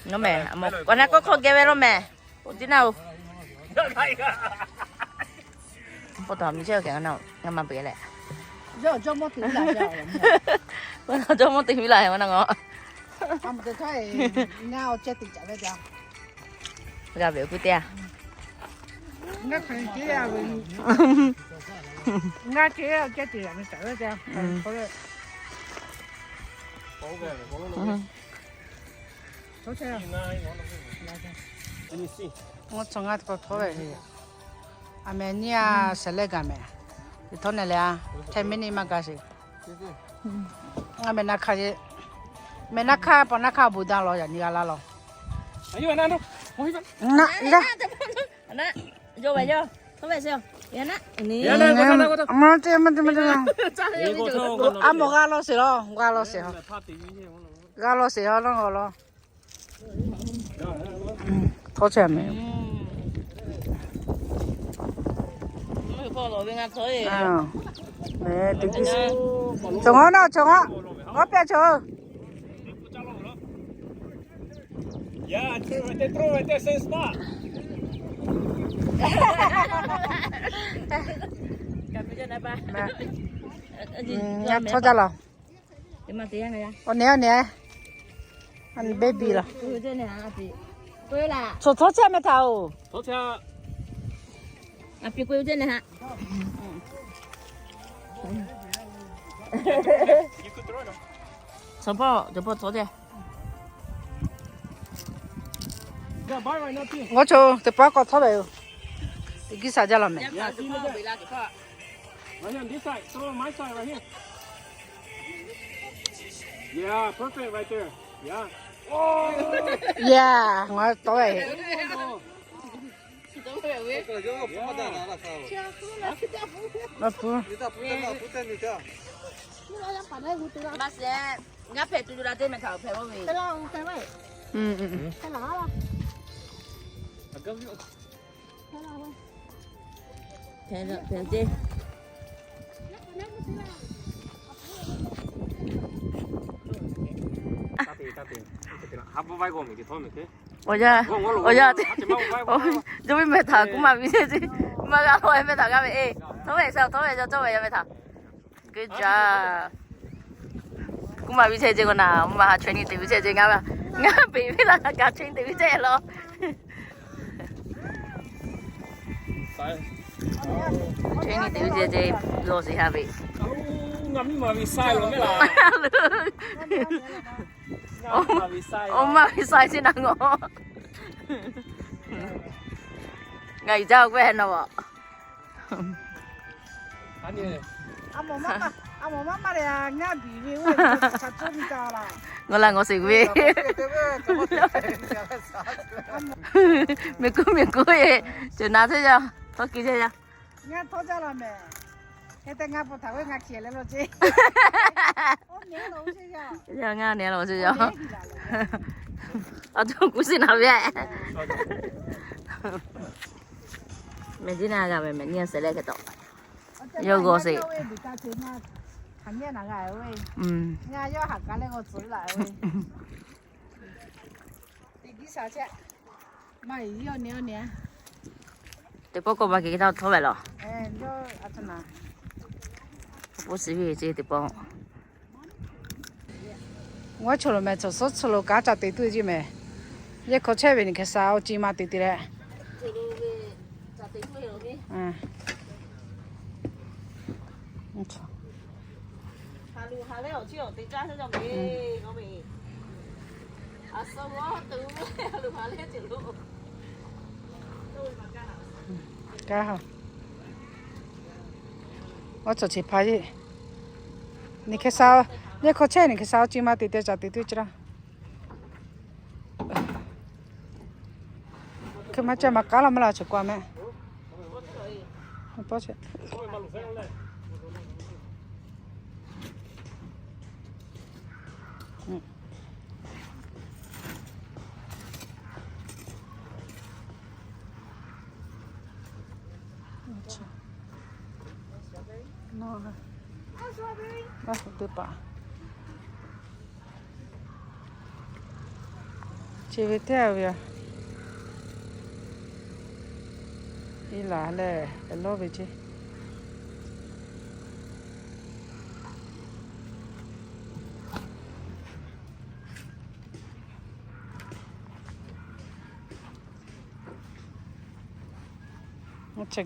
Nawˬ mehˍ, a ma k'awꞈ na k'awꞈ hk'aw geh ve law mehˍ. Paw tiˉ naˆ-oˬ. Paw taw miˬ chehˇ kaꞈ ngaˬ maˇ peuˬ leh. Jawˇ mawˇ te miˉ laˬ ve naˬ ngawˇ. G'a ve kuˇ teˇ a. Ngaˬ ceh ceh te yaꞈ ve taˍ ve te. Ngaˇ cawˬ ngaˇ teˇ hpaˍ htawˇ ve, a meh nyiˇ a shehˍ leh gaˬ meh, teˇ htawˇ neh leh a, ten minute maˇ gaˬ sheˍ. Ngaˬ meh naˇ hkaˇ, meh naˇ hkaˇ paw naˇ hkaˇ bon daˇ law yaꞈ nyi g'a laˇ law. A mawˬ g'a law sheˍ law, g'a law sheˍ, g'a law sheˍ law, law law. Htawˇ chehˇ meh. Cawˬ ngaˇ naˇ, cawˬ ngaˇ, ngaˇ pehˇ cawˬ. Htawˇ jaˇ laˬ. Awˬ neh, awˬ neh, baby laˬ. Cawˬ htawˇ chehˇ meh htaꞈ oˬ. Ngaˇ cawˬ teˇ pawˆ k'awꞈ htawˇ ve yoˬ. Teˇ g'uˇ shaˍ jaˇ laˬ meh. Yaˇ, ngaˬ tawˆ ve. Ngaˇ hpehꞈ tuˬ la teˇ meh htaꞈ hpehꞈ ve. Awˬ yanˇ, awˬ yanˇ, jawˇ ve meh htaꞈ kuˉ maˇ ve ce ce, maˇ g'a law ve meh htaꞈ g'a ve e. Htawˇ ve sa, htawˇ ve cawˇ ve yaˇ meh htaꞈ. Good job. Kuˉ maˇ ve chehˇ ce k'o naˍ, maˇ ha training teꞈ ve chehˇ ce ngaˇ, ngaˇ peꞈ ve laˇ kaꞈ training teꞈ ve chehˇ law. Training teꞈ ve chehˇ ce, law sheˍ ha ve. Awˬ maˇ ve sai ce naˍ ngaw. Ngaˬ yuˬ jaˇ k'o heh nawˬ. Ngaˬ la ngaˬ sheˍ ve. Miˬ guiˬ miˬ guiˬ e, ceuˬ na chehˇ yaˇ, htawˇ kiˇ chehˇ yaˇ. Ngaˇ htawˇ jaˇ laˬ meh. Hk'e te ngaˇ pa htaꞈ ve ngaˇ hk'e leh law ce. Ngaˇ neh law ce yaˇ. Aˬ htoꞈ kuˉ sheˍ naˍ ve. Mehˬ jiˉ naˇ g'a ve mehˬ nyiˇ a shehˍ leh hk'e taw. Yawˇ g'aw sheˍ. Teˇ pawˆ k'awꞈ ma kehˬ htaˇ htawˇ ve laˬ. K'o shiˍ ve ce teˇ pawˆ. Ngaˬ chaw lo meh, chaw suhˉ chaw lo kanˉ ca te tuˬ ce meh. Yehˇ hk'aw chehˇ ve neˬ hk'e sha awˬ ci ma te te leh. Kaˇ ha. Awˬ cawˬ cheˬ hpaˇ yeˬ. Neˬ hk'e sha, yehˇ hk'aw chehˇ neˬ hk'e sha awˬ ci ma te te ca te tuˬ ce laˇ. Hk'e maˇ ca maˇ kaˉ laˇ maˇ laˇ cawˬ k'oˆ a meh. Teˇ hpaˍ. Chi ve teˇ g'aˇ ve a, iˉ laˬ leh lawˇ ve ce.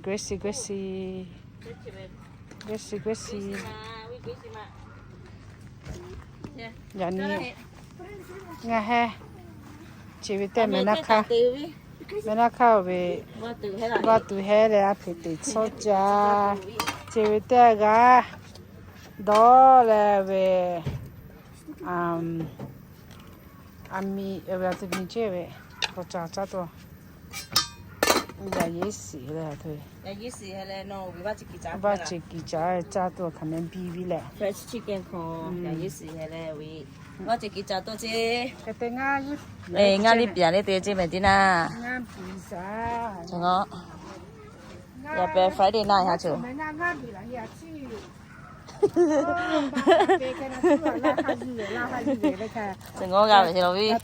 Gracie, Gracie, Gracie, Gracie. Yaꞈ nyi ngaˬ heh Chi ve teˇ meh naˇ hk'aˇ, meh naˇ hk'aˇ ve, vaˇ tuˬ hehˉ leh a hpeꞈ teꞈ chawˇ ca. Chi ve teˇ g'aˇ dawˇ leh ve, a miˬ ve a te miˬ ceˇ ve, k'awꞈ ca caˇ tuˬ. Yaꞈ yeˉ shiˍ leh, vaˇ ceˬ kiˬ caˇ caˇ tuˬ hk'aˬ meh biˇ viˇ leh, ngaˇ liˇ piˍ leh te ceˇ meh tiˉ naˇ. Yaꞈ pehˍ Friday naˇ ha co. Tcuh ngaˬ g'a ve se la viˇ.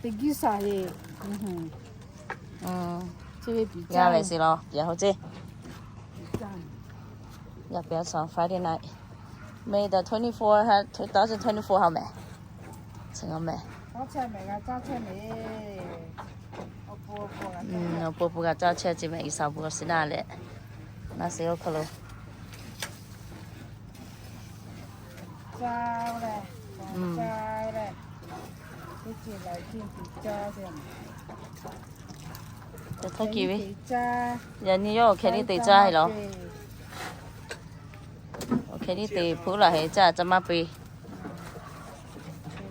G'a ve se la piˍ ho ceˇ. Yaꞈ pehˍ Friday night, May the twenty-four, two thousand twenty-four ha meh. Tcuh ngaˬ meh, awˬ po awˬ po g'a caˇ chehˇ ceˇ meh, G'uiˬsha awˬ bon awˬ shiˍ naˇ leh, naˇ shiˍ oˇ hk'aw lo Htawˇ kiˬ ve, yaꞈ nyi yawˇ awˬ hkeh liˇ te caˇ heˆ law. Awˬ hkeh liˇ te hpuˉ laˬ heˆ, caˇ caˇ maˇ peu-eˬ.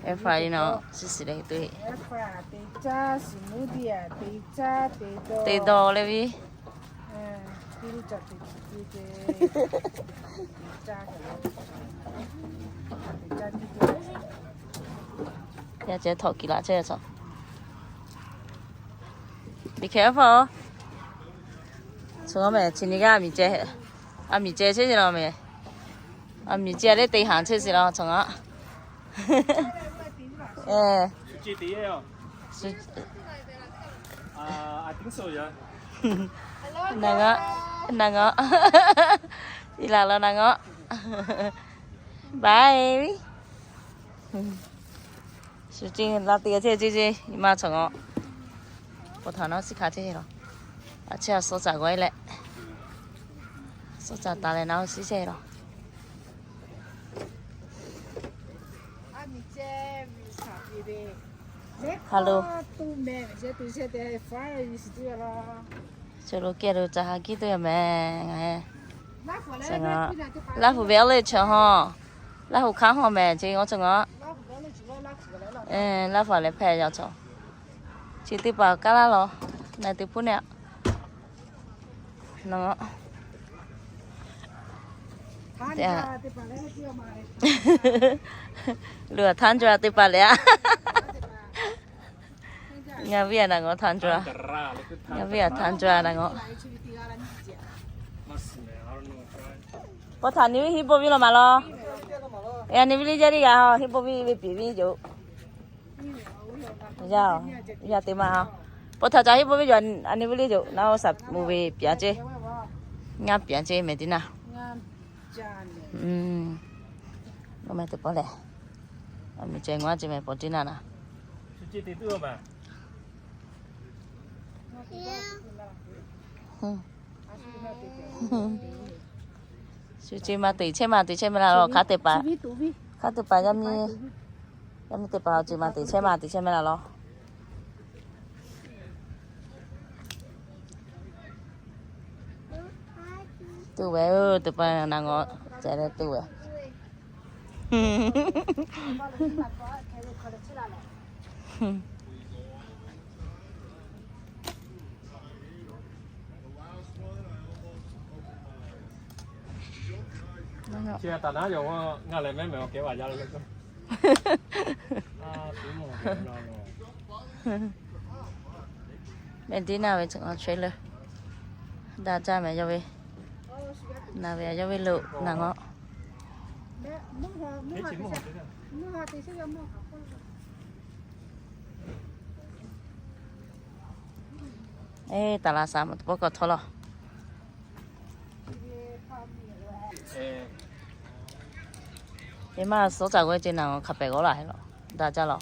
Eˇ fa e naw, shiˍ shiˍ leh tuˬ heˆ. Te dawˬ leh viˇ. Yaˇ ceh htawꞈ kiˬ laꞈ chehˇ ve chaw. Be careful. Tcuh ngaˬ meh, chi nyi g'aˇ a miˬ ceh, a miˬ ceh chehˇ sheˍ law meh. A miˬ ceh leh te haˍ chehˇ sheˍ law tcuh ngaˬ. Naˍ ngaˬ, naˍ ngaˬ, i laˬ law naˍ ngaˬ. Bye. Shu ceˇ la te ceˇ ceˇ ceˇ, i maˇ chaw ngaˬ. Pawˇ htaꞈ nawˉ shiˉ hkanˍ ceˇ law. A ciˉ a suhˉ caꞈ g'awˇ leh, suhˉ caꞈ taˍ leh naˉ shiˉ ceˇ law. Hello. Chi lo kehˬ lo ca ha kiˇ tuˬ yoˬ meh. Ngaˬ he, Laˇ huˍ ve awˉ leh chaw hawˬ, Laˇ huˍ hkanˉ hawˬ meh ce ngaˬ chaw ngaˬ. Laˇ huˍ leh hpehꞈ yaꞈ chaw. Chi teˇ hpaˍ kaˉ laˇ law, na teˇ hpuˇ neh. Lu a Tundra teˇ hpaˍ leh a. Ngaˬ viˉ a naˍ ngaˬ Tundra. Ngaˬ viˉ a Tundra naˍ ngaˬ. Pawˇ htaꞈ ni viˉ hiˉ bon viˉ law maˍ law. Yaꞈ ni viˉ liˇ jaˇ liˇ g'a, hiˉ bon viˉ ve piˍ viˉ yoˬ. Yaˇ, yaˇ te maˇ ha. Pawˇ htaꞈ ca hiˉ bon viˉ yoˬ, a ni viˉ liˇ yoˬ. Naˉ oˇ shaˍ mvuh ve piˍ a ceˇ. Ngaˇ piˍ a ceˇ meh tiˉ naˇ. Oˇ meh teˇ pawˆ lehˬ, a miˬ ceh ngaˬ a ceˇ meh pawˆ tiˉ naˇ naˇ. Shu ce maˇ te chehˇ maˇ te chehˇ meh laˇ law, hk'a te paˍ, hk'a te paˍ yaˇ miˇ, yaˇ miˇ te paˍ awˬ ce maˇ te chehˇ maˇ te chehˇ meh laˇ law. Tuˬ ve oˬ, teˇ pa naˍ ngaˬ ceh leh tuˬ ve. Chi taˍ naˉ yoˬ, ngaˬ lehˬ mehˉ mehˬ awˬ kehˉ vaˬ jaˇ le. Meh diˉ naˇ ve tcuh ngaˬ trailer daꞈ jaˇ meh yawˇ ve, naˬ ve yawˇ ve lo naˍ ngaˬ. Eˇ, taˍ laˍ saˍ ma teˇ pawˆ k'awꞈ htawˇ law. Eˇ, maˇ suhˉ caꞈ g'awˇ ce naˍ ngaˬ hk'a pehꞈ g'awˇ laˬ heˆ law. Daꞈ jaˇ law.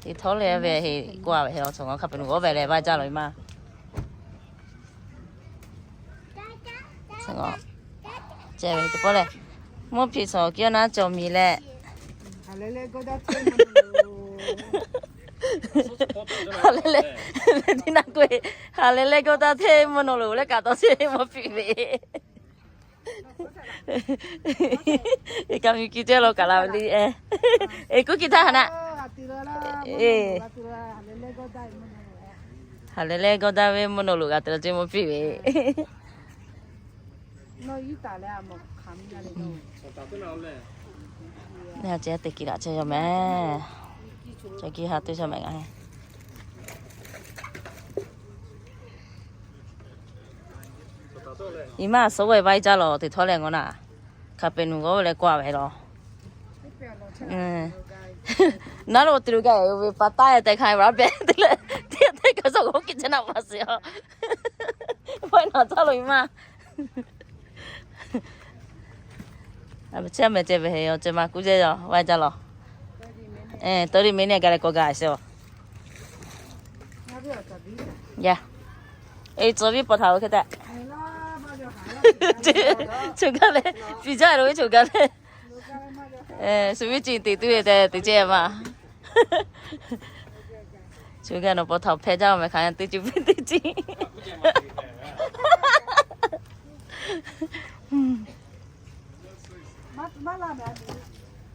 Teˇ htawˇ leh ve heˆ k'oˆ a ve heˆ law, tcuh ngaˬ hk'a pehꞈ nu g'awˇ ve leh vaˇ jaˇ law e maˇ. Ceh ve teˇ pawˆ lehˬ, mvuhˇ hpiꞈ shawˍ kiˇ awˬ naˉ cawˬ miˬ leh. Haˍ leh leh, ve teˇ naˆ k'oˆ, haˍ leh leh g'awˇ daˇ hteˇ mvuhˇ naw loꞈ leh kaꞈ taw chi mvuhˇ piˇ ve. Eˬ, kaꞈ miˬ ki ceh lo kaꞈ la ve le. Eˬ, kuˉ ki htaˇ haˍ naˆ. Eˬ, haˍ leh leh g'awˇ daˇ ve mvuhˇ naw loꞈ g'a te la ce mvuhˇ piˇ ve. Teˇ ha ce teˇ ki laꞈ chehˇ yaw mehˍ. Ca ki ha teˇ chaw mehˍ ngaˬ. Iˉ maˇ suhˉ ve vaiˇ jaˇ lawˬ teꞈ htawˇ leh ngawˬ naˍ, hk'a pehꞈ nuˬ g'awˇ ve leh k'oˆ ve lawˬ. Naˉ lo te lo gaˇ ve pa taˇ tehꞈ hk'a ve laˬ pehˍ te leh, teˇ teˇ kaꞈ suhˉ g'awˇ kiꞈ ceh naˆ pa sheˍ a. Vaiˇ naˍ caˇ lo iˉ maˇ. A, chi mehˍ ceh ve heˆ, awˬ ceh ma kuˉ ceh yaw vaiˇ jaˇ lawˬ. Tawˇ riˇ me neˇ gaˬ leh k'awꞈ gaˬ sheˍ a. Yaˇ, eˬ, tcuh viˉ paw htaꞈ lo hk'e tehꞈ, choˬ gaˇ leh, piˇ jaˇ lo ve choˬ gaˇ leh, shu viˉ ci teꞈ tuˬ ve tehꞈ teꞈ ceh ma. Choˬ gaˇ nawˬ paw htaꞈ hpehˇ jaˇ mehˍ hk'aˬ teˇ cuˬ piˇ teˇ ciˉ.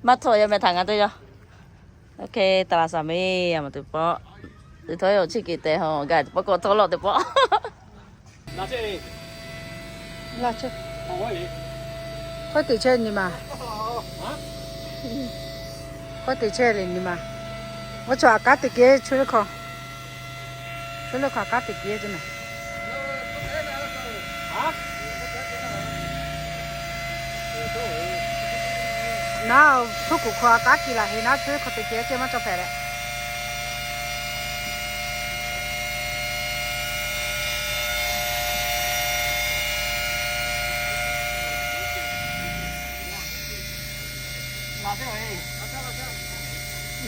Maˇ htawˇ yaˇ meh htaꞈ ngaˬ teˇ yaˇ. Oˇ hk'e taˍ laˬ shaˍ mehˍ, a maˬ teˇ pawˆ, teˇ htawˇ yaˇ awˬ chiˇ kehˬ tehꞈ hawˬ gaˬ teˇ pawˆ k'awꞈ htawˇ lawˆ teˇ pawˆ. K'awˇ teꞈ chehˇ nyi ma. K'awˇ teꞈ chehˇ le nyi ma. Oˇ chaw aꞈ kanˉ teꞈ kehˉ chehˇ le hk'aw. Chehˇ le hk'aw aꞈ kanˉ teꞈ kehˉ ce mehˍ. Naˉ, htuˉ kuˬ hk'aw aꞈ kanˉ kiˬ laˬ heˆ naˉ, chehˇ le hk'aw teꞈ kehˉ ce maˇ cawˬ hpehꞈ leh.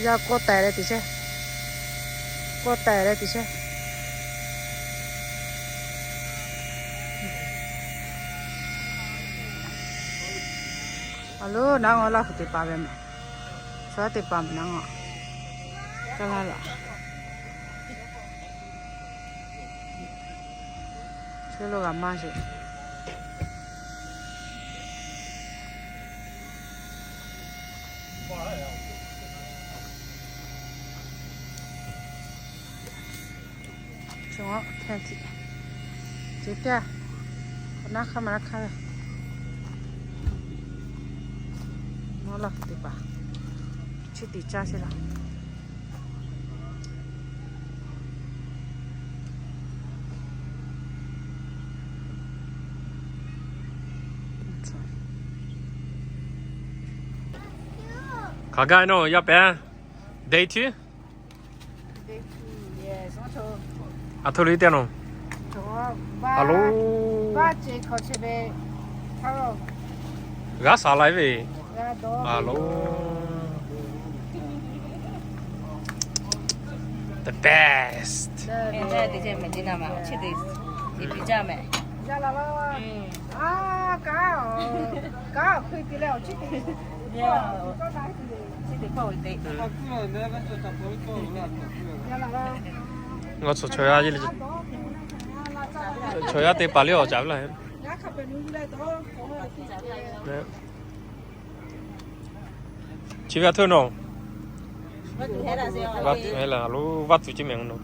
Yaˇ kawˆ taiˍ leh teꞈ chehˇ. Kawˆ taiˍ leh teꞈ chehˇ. A lo, naˉ g'awˇ Laˇ huˍ teˇ hpaˍ ve mehˍ. Chaw yaˇ teˇ hpaˍ mehˍ naˉ g'awˇ. Kaˇ laˇ laꞈ. Chehˇ lo g'a maˇ sheˍ. Chaw hkehˇ tiꞈ ce teˇ, naˉ hk'aˇ maˇ naˉ hk'aˇ ve. Nawˉ Laˇ huˍ teˇ hpaˍ chi teꞈ caˇ sheˍ laˬ. Hk'aˬ gaˇ nawˬ yaˇ pehˍ, day two. Aˬ htoꞈ lo teˇ nawˬ. Aˬ lo, g'aˇ saˍ laˬ ve. Aˬ lo, the best. Ngaˬ chaw chaw yaˇ, chaw yaˇ teˇ hpaˍ liˇ awˬ caˍ ve laˇ. Chi ve a htoˆ nawˬ, vaˇ tuˬ heh laˬ lo vaˇ tuˬ ceˇ mehˍ nawˬ.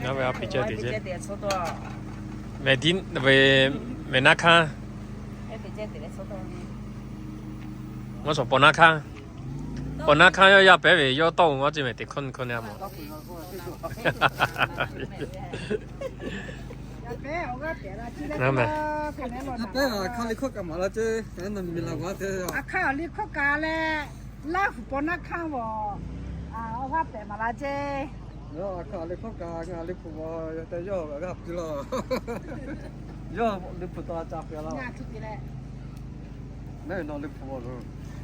Ngaˬ ve a piˍ ceh teꞈ ceh, mehˍ diˉ ve, mehˍ naˉ hkanˇ. Ngaˬ chaw paw naˉ hkanˇ, paw naˉ hkanˇ yawˇ yaˇ pehˍ ve yawˇ tawˇ g'aw ceˇ mehˍ teꞈ hkawˇ nyi hkawˇ nyi a mawˬ. Aˬ hkanˇ liꞈ hkawˇ kaꞈ maˍ laˇ ceˇ, nawˬ miˬ laˬ g'aw te. Aˬ hkanˇ liꞈ hkawˇ kaꞈ leh, Laˇ huˍ paw naˉ hkanˇ g'awˬ, awˬ g'aˇ pehˍ maˍ laˇ ceˇ. Aˬ hkanˇ liꞈ hkawˇ kaꞈ ngaˬ liꞈ hpu g'aw te yawˇ g'aˇ piˇ laˇ. Yawˇ liꞈ hpu taw ca pehˍ laˇ.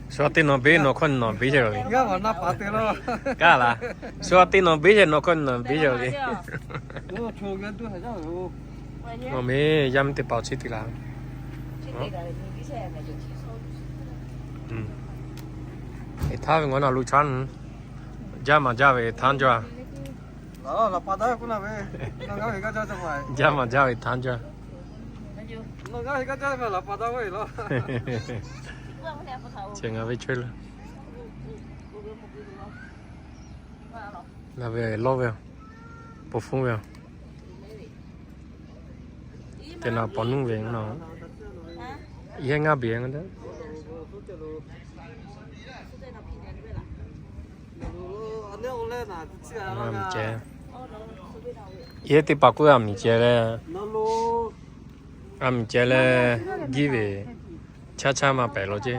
Shu a teˇ nawˬ beˇ nawˬ hkawˇ nawˬ beˇ ceh ve. G'aˇ maˬ naˇ paˍ te laˇ. Kaˇ laˬ. Shu a teˇ nawˬ beˇ ceh nawˬ hkawˇ nawˬ beˇ ceh ve. Mawˬ meh, yaˇ miˇ teˇ hpaˍ awˬ chi teꞈ laˬ. Mawˬ meh, yaˇ miˇ teˇ hpaˍ awˬ chi teꞈ laˬ. Eˬ htaˇ ve ngaˬ na lu chaˇ nu, jaˇ maˬ jaˇ ve eˬ htaˇ jaˇ. Jaˇ maˬ jaˇ ve eˬ htaˇ jaˇ. Chi ngaˬ ve chaweh le. Ngaˬ ve lawˇ ve, paw hpfuhˇ ve, teˇ na paw nuˇ ve na, yehˇ ngaˇ beˬ. Yehˇ teˇ hpaˍ k'oˆ a miˬ ceh leh, a miˬ ceh leh, jiˇ ve chaˇ chaˇ maˇ pehˍ lo ceˇ.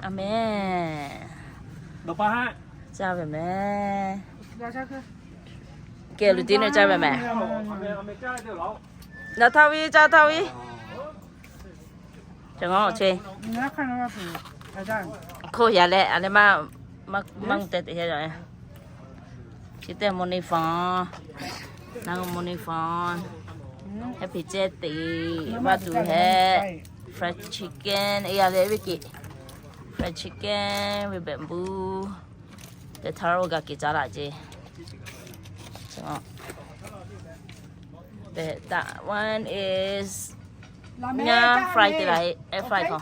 A menˬ. Caˇ ve mehˬ. Kehˬ luˬ teˇ nehˬ caˇ ve mehˬ. Naˬ htaˇ ve caˇ htaˇ ve. Cawˬ ngaˬ ce. Hk'oˆ yaꞈ leh a leh maˇ, maˇ, maˇ te te yaˇ. Chi teˇ mawˇ neˇ fawn, naˉ mawˇ neˇ fawn, heh peˍ ceh teꞈ vaˇ tuˬ heh, fried chicken, e yaˇ leh ve keꞈ, fried chicken ve behꞈ bu, teˇ htaˇ oˇ g'a keꞈ caˉ laꞈ ce. That one is nyaˇ fry te la, air fry hk'aw.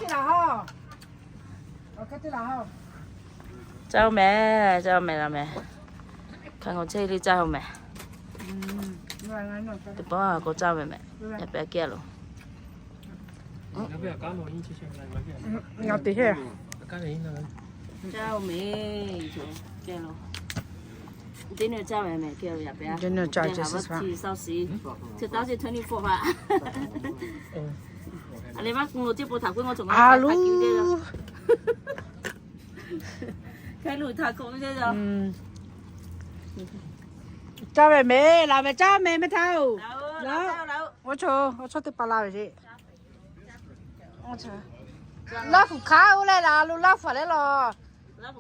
Caˇ-oˬ mehˬ, caˇ-oˬ mehˬ la mehˬ. Hk'aˬ ngaˬ chehˇ le caˇ-oˬ mehˬ. Teˇ pawˆ k'o caˇ ve mehˬ. Yaꞈ pehꞈ kehˬ lo. Ngaˬ teˇ hehˉ. Caˇ-oˬ mehˬ. Kehˬ lo. Teˇ nehˬ caˇ ve mehˬ kehˬ lo yaꞈ pehꞈ. Teˇ nehˬ caˇ ve ce. Two thousand twenty-four htaꞈ. A leh maˇ k'oˆ lo ceˇ, po htaꞈ k'oˆ ngaw cawˬ ngaˬ htaꞈ hk'a kiˇ ve teˇ yaˇ. Hk'e lo htaꞈ k'oˆ ve teˇ yaˇ. Caˇ ve mehˬ, laˬ ve caˇ mehˬ mehˬ htaˇ-oˬ. Oˇ chaw, oˇ chaw teˇ pa la ve ce. Laˇ huˍ hk'aˉ oˇ leh laˬ lo, laˇ huˍ leh laˬ. Laˇ huˍ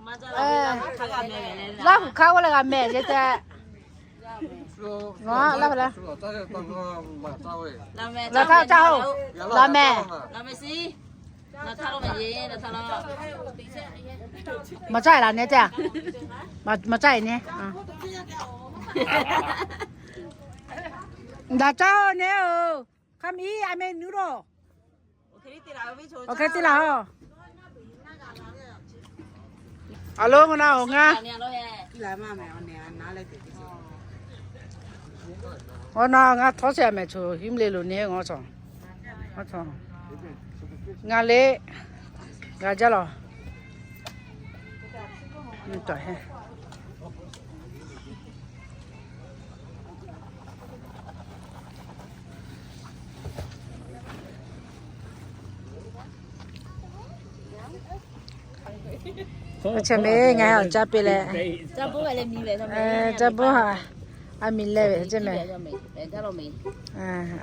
hk'aˉ oˇ leh g'a mehˬ ce tehꞈ. Laˇ huˍ leh, laˬ htaˇ caˇ-oˬ, laˬ mehˬ. Maˬ caˇ-e laˬ nehˬ tehꞈ. Maˬ caˇ-e nehˬ. Daꞈ caˇ-oˬ nehˬ-oˬ. Hk'a miˬ a meh nuˉ lawˬ. Awˬ hk'e te laˬ-oˬ. A lonˉ ngaˬ na awˬ ngaˇ, awˬ na ngaˇ htawˇ shehˍ mehˬ choˬ hiˉ mvuhˇ le lo nehˬ ngaw cawˬ. Ngaˬ le g'a jaˇ lawˬ. Chi mehˬ ngaˬ awˬ caˇ piˇ leh, caˇ bawˆ ha, a miˬ leh ve ce mehˬ.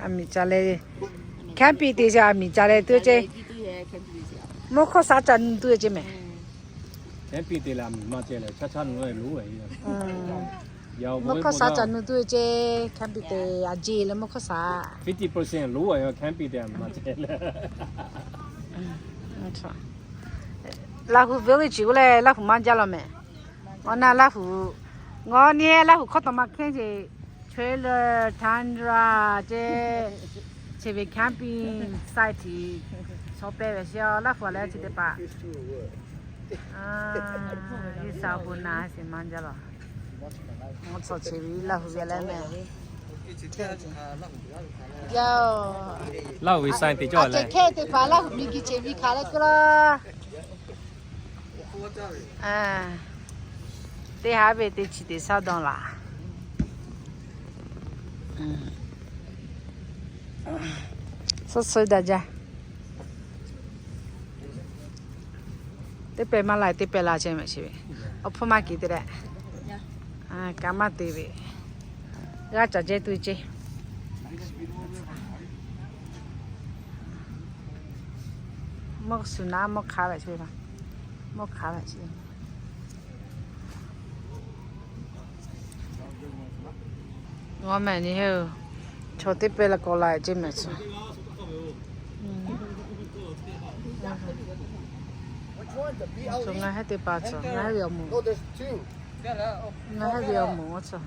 A miˬ ca leh, camping te ce a miˬ ca leh tuˬ ce. Mvuhˇ hkawˇ shaˉ ca nu tuˬ ce mehˬ. Mvuhˇ hkawˇ shaˉ ca nu tuˬ ce, camping te a jeˬ leh mvuhˇ hkawˇ shaˉ. Laˇ huˍ village oˇ leh Laˇ huˍ maˇ jaˇ lawˬ mehˬ. Awˬ na Laˇ huˍ, ngaˬ nehˬ Laˇ huˍ hkawˇ tawˍ ma hkehˇ ce, trailer, tundra ce, chi ve camping site chaw pehˇ ve sheˍ. Laˇ huˍ leh chi teˇ hpaˍ, Iˉsaˍ bon na sheˍ maˇ jaˇ lawˬ. Ngaˬ tcuh che ve Laˇ huˍ ve leh mehˬ. Yaˇ-oˬ, Laˇ huˍ ve site te cawˬ leh, hkehˇ teˇ hpaˍ Laˇ huˍ miˬ guiˬ che ve hkanˍ leh keu laˇ. Teˇ haˉ ve teˇ chi teˇ shaˉ dawˇ laˬ. Suhˉ suhˉ daꞈ jaˇ. Teˇ pehˍ maˇ la, teˇ pehˍ la chehˇ mehˍ chi ve. Awˬ hpfuhˇ maˇ kiˬ te leh, kaꞈ maˇ te ve. G'aˇ caˬ jehˇ tuˬ ceˇ. Mawˇ suhˍ naˉ mawˇ hk'a ve chi ve, mawˇ hk'a ve chi ve. Ngaˬ mehˍ nyi heˇ, chaw teˇ pehˍ la k'awꞈ la ceˇ mehˍ chi. Ngaˬ heˆ teˇ hpaˍ chi, ngaˬ heˆ ve awˬ moˍ, ngaˬ heˆ ve awˬ moˍ chi.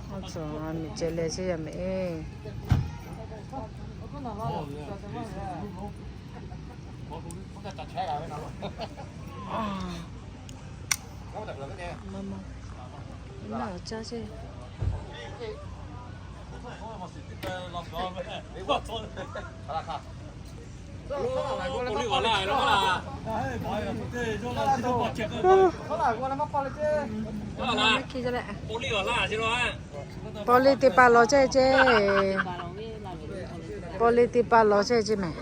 Awˬ tcuh, miˬ ceh leh chehˇ yaˇ mehˍ. Paw liˇ teˇ pa lawˬ chehˇ ceˇ. Paw liˇ teˇ pa lawˬ chehˇ ceˇ mehˍ.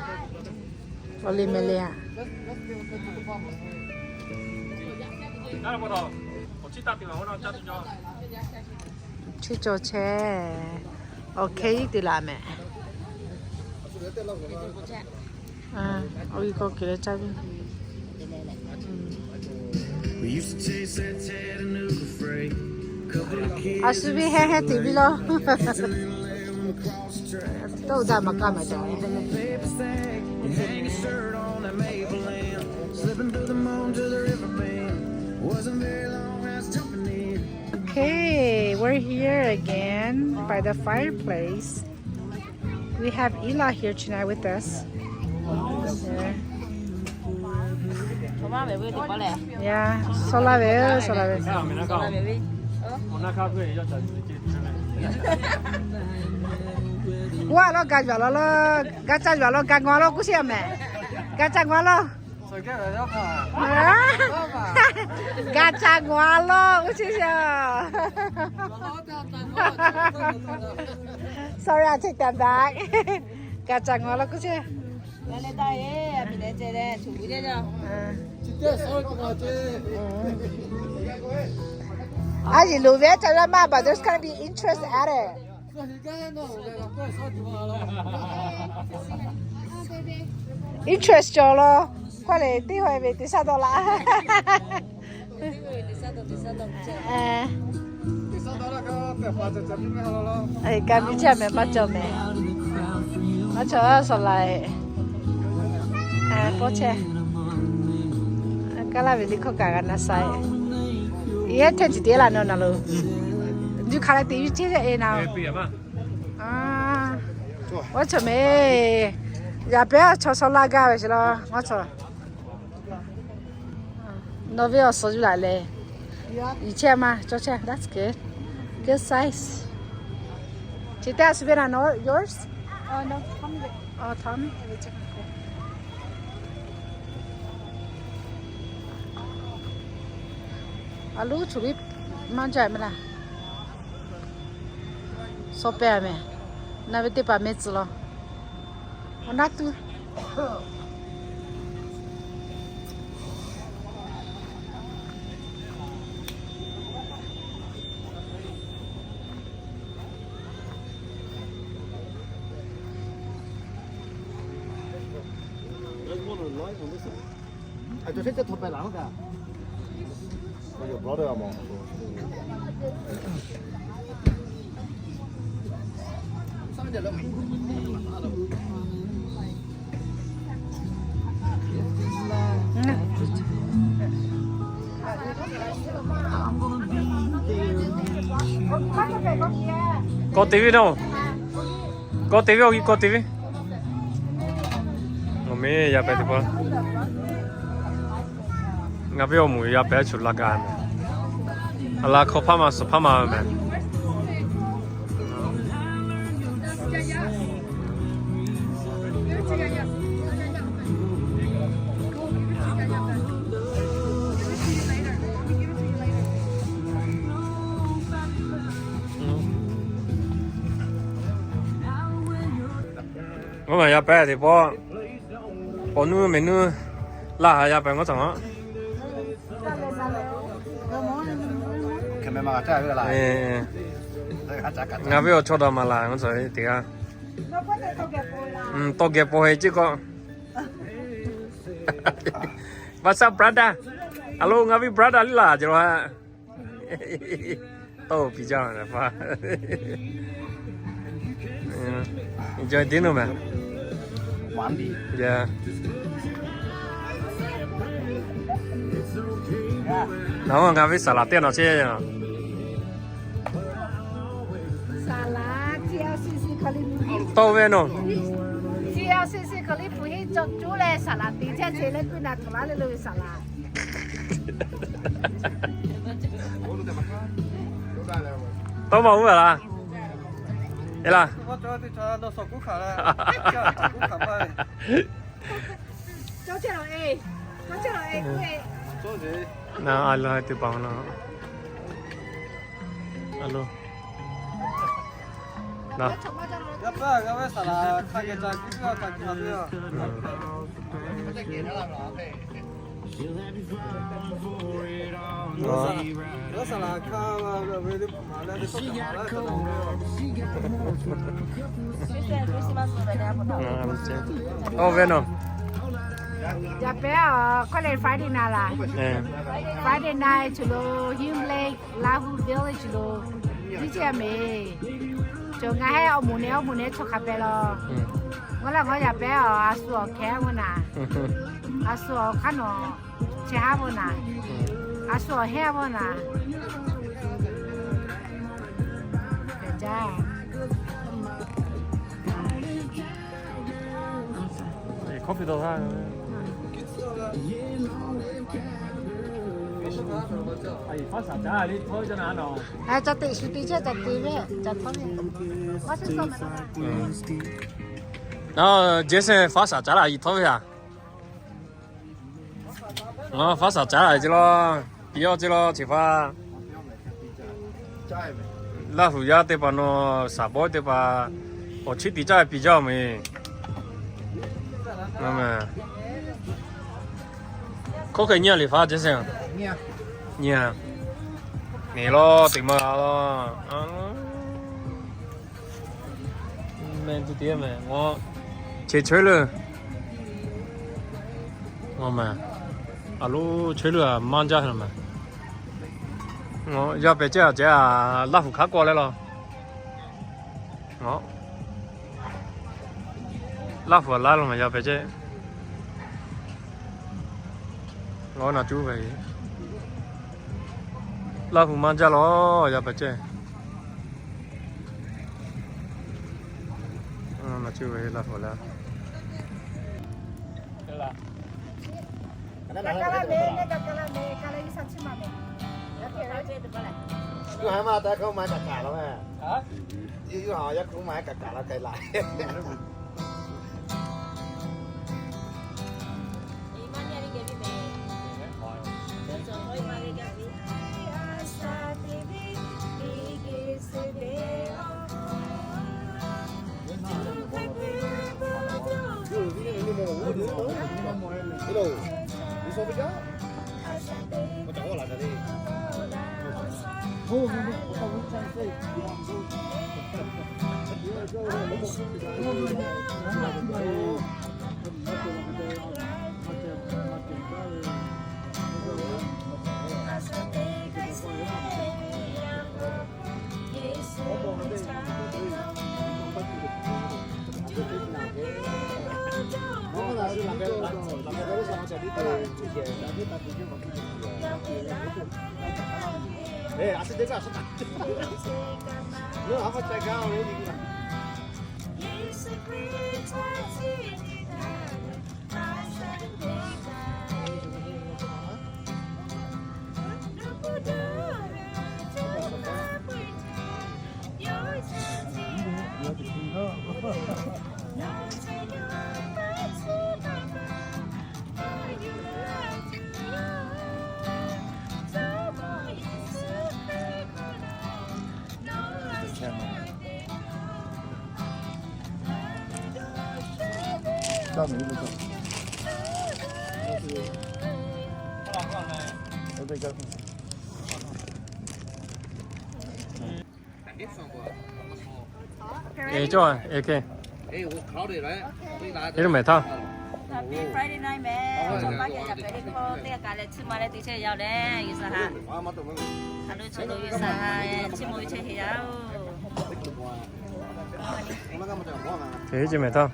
Paw liˇ mehˍ le a. Chi cawˬ chehˇ. Awˬ hk'e iˉ te laˬ mehˍ. Awˬ viˉ kawˆ ke leh caˇ ve. A shu ve heˆ heˆ te viˉ lawˬ. Tawˇ daꞈ maˍ kaˇ maˍ jaˇ. Okay, we're here again by the fireplace. We have Ela here tonight with us. Ya, saw laˇ ve, saw laˇ ve. G'aˇ lawˇ ga yuˬ a lawˬ lawˇ, ga ca yuˬ a lawˬ, ga g'aw a lawˬ k'oˆ sheˍ a mehˍ. Ga ca g'aw a lawˬ. Ga ca g'aw a lawˬ k'oˆ sheˍ a. Sorry, I take that back. Ga ca g'aw a lawˬ k'oˆ sheˍ. Aˉ yeˬ loˍ ve aˉ ca la maˇ, but there's gonna be interest added. Interest cawˬ lawˬ. Hkawˇ lehˬ teˇ haweh ve teˇ shaˉ dawˇ laꞈ. Ka miˇ chehˇ mehˍ, maˇ cawˬ mehˍ. Maˇ cawˬ, saw laˬ. Pawˇ chehˇ. Kaˇ laˇ ve liˇ hkawˇ kaꞈ g'a na sha. Yehˇ hteˇ ciˍ te laˬ nawˬ na lo. Juˇ hk'a leh teꞈ yuˇ chehˇ e na. Awˬ cawˬ mehˍ. Yaꞈ pehˉ chaw saw laˇ gaˇ ve sheˍ law. Awˬ cawˬ. Nawˬ ve awˬ suhˍ yuˬ laˬ leh. Yuˬ chehˇ ma, cawˬ chehˇ. That's good. Good size. Chi teˇ a shu ve na nawˬ, yours? Awˬ, Tommy. A loˉ choˬ viˉ maˇ jaˇ mehˍ laˇ. Saw pehˍ mehˍ. Na ve teˇ hpaˍ mehˍ tcuh law. Awˬ naˉ tuˬ. Kawˆ te viˉ nawˬ. Kawˆ te viˉ, awˬ g'uˇ kawˆ te viˉ. Ngaˬ mehˍ yaˇ pehˍ teˇ hpaˍ. Ngaˬ ve awˬ moˍ yaˇ pehˍ choˬ la gaˇ mehˍ. A la hk'aw hpaˇ ma suhˍ hpaˇ ma mehˍ. Ngaˬ ma yaˇ pehˉ teˇ pawˆ, k'awꞈ nuˇ mehˍ nuˇ laˇ haˍ yaˇ pehˉ ngaw cawˬ a. Ngaˬ ve awˬ chawˇ daꞈ maˍ laˬ ngaw cawˬ teˇ g'aˇ. Tawˇ geh paw heh ceˇ k'o. What's up, brother? Hello, ngaˬ ve brother liˇ laˬ ce la. Tawˇ piˇ jaˇ a pa. Enjoy dinner meh. Naˬ ngaˬ ve saˍ laˍ teˇ nawˬ chehˇ. Tawˇ ve nawˬ. T L C C Kawˍ liˇ pfuhˍ henˇ cawˬ cuˉ leh saˍ laˍ te chehˇ ce leh kuiˬ naˬ htoꞈ laˇ leh lo ve saˍ laˍ. Tawˇ ma uˉ ve laˇ. E laˇ. Naˬ a lo hai teˇ hpaˍ na. A lo. Naˬ. Oˇ ve nawˬ. Yaˇ pehˉ a, hkawˇ leh Friday na laˬ. Friday na chi lo Hume Lake Lahu Village lo viˉ chehˇ a mehˍ. Cawˬ ngaˬ hehˉ awˬ moˍ nehˬ awˬ moˍ nehˬ chaw hk'a pehˍ law. Ngaˬ laˇ ngaˬ yaˇ pehˉ a, a shu awˬ hkehˉ a mvuhˇ naˍ. A shu awˬ hk'aˇ nawˬ chehˇ haˉ mvuhˇ naˍ. A shu awˬ hehˉ a mvuhˇ naˍ. Jaˇ. Coffee dawˬ ha. Ca teꞈ shu te chehˇ ca te ve ca hkawˇ ve. Jason faˉ shaˍ caˉ laˇ yi htawˇ ve a. Faˉ shaˍ caˉ laˇ ce la. Piˇ awˬ ce la cheˬ hpaˇ. Laˇ huˍ yaˇ teˇ hpaˍ nawˬ shaˍ bawˆ teˇ hpaˍ awˬ chiˉ tiꞈ caˇ piˇ jaˇ mehˍ. Hkawˇ hk'e nyi a liꞈ hpaˇ Jason. Nyi a. Nyi a. Nehˬ law teꞈ ma g'a law. Meh tuˬ te meh, ngaw, che chaweh le. Ngaw meh, a lo chaweh le a maˇ jaˇ la meh. Ngaw, yaˇ pehˬ ceh a ceh a, Laˇ huˍ hk'aˉ k'awꞈ leh law. Ngaw, Laˇ huˍ a laˇ lo meh yaˇ pehˬ ceh. Ngaw, naˬ cuˇ ve, Laˇ huˍ maˇ jaˇ law, yaˇ pehˬ ceh. Naˬ cuˇ ve Laˇ huˍ laˇ. Yawˇ ha maˇ taˇ hkawˇ maˇ kaꞈ kaꞈ laˇ meh. Yawˇ ha yaˇ hkawˇ maˇ kaꞈ kaꞈ laˇ k'ai laˇ. Eˬ, cawˇ, eˬ, hk'e. Eˬ, mehˬ htaˇ. Happy Friday night mehˬ. Chaw maˇ geh yaꞈ pehˍ le hkawˇ teˇ g'aˇ kaꞈ leh chiˇ ma leh te chehˇ yaˇ-oˬ leh, G'uiˬsha ha. Hk'aˬ lo chaw lo G'uiˬsha ha chiˇ mvuh ve chehˇ heˆ yaˇ-oˬ. Eˬ, mehˬ htaˇ.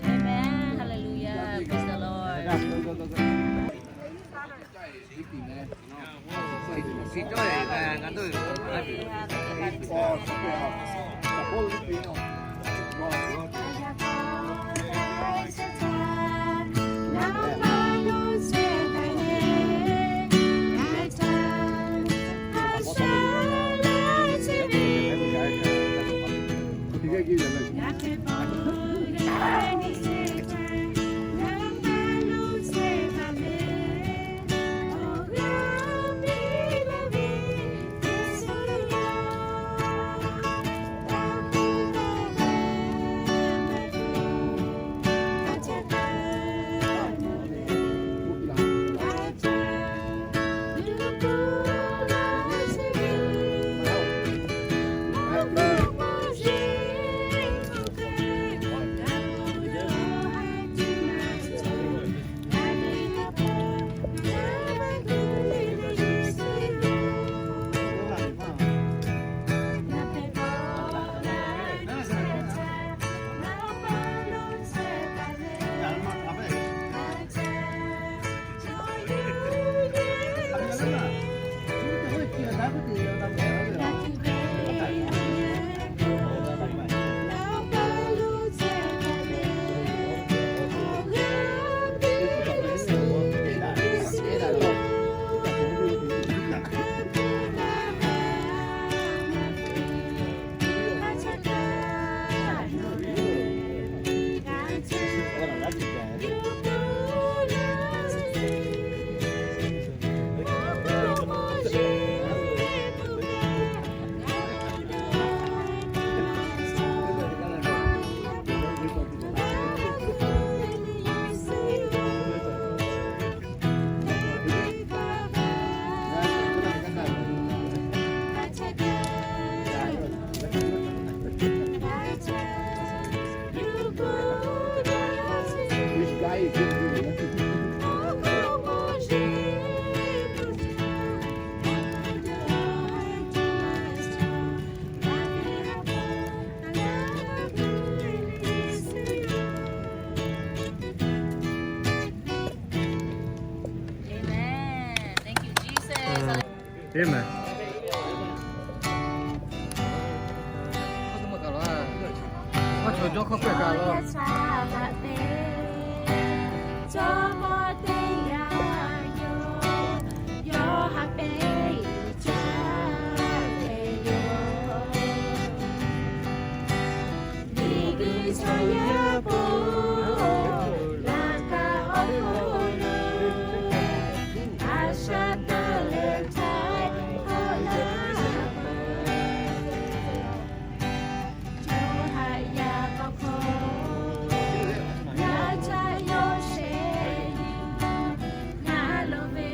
Amen. Hallelujah. Praise the Lord. Teˇ maˬ. Jawˇ hk'aw hpehꞈ kaꞈ laˇ. Jawˇmawˇ teˇ g'aˇ yoˬ, yawˇ haꞈ pehnˇ caˇ ve yoˬ. Miˬguiˬ chaw yaˇ po laꞈ ka awˬ hk'aw lo, a shaꞈ teꞈ leh htaˇ hk'awꞈ laˇ peuˬ. Chaw haꞈ yaˇ k'awꞈ hk'aw, yaˇ caˇ yawˇ shehˍ yuˬ, ngaˬ lo ve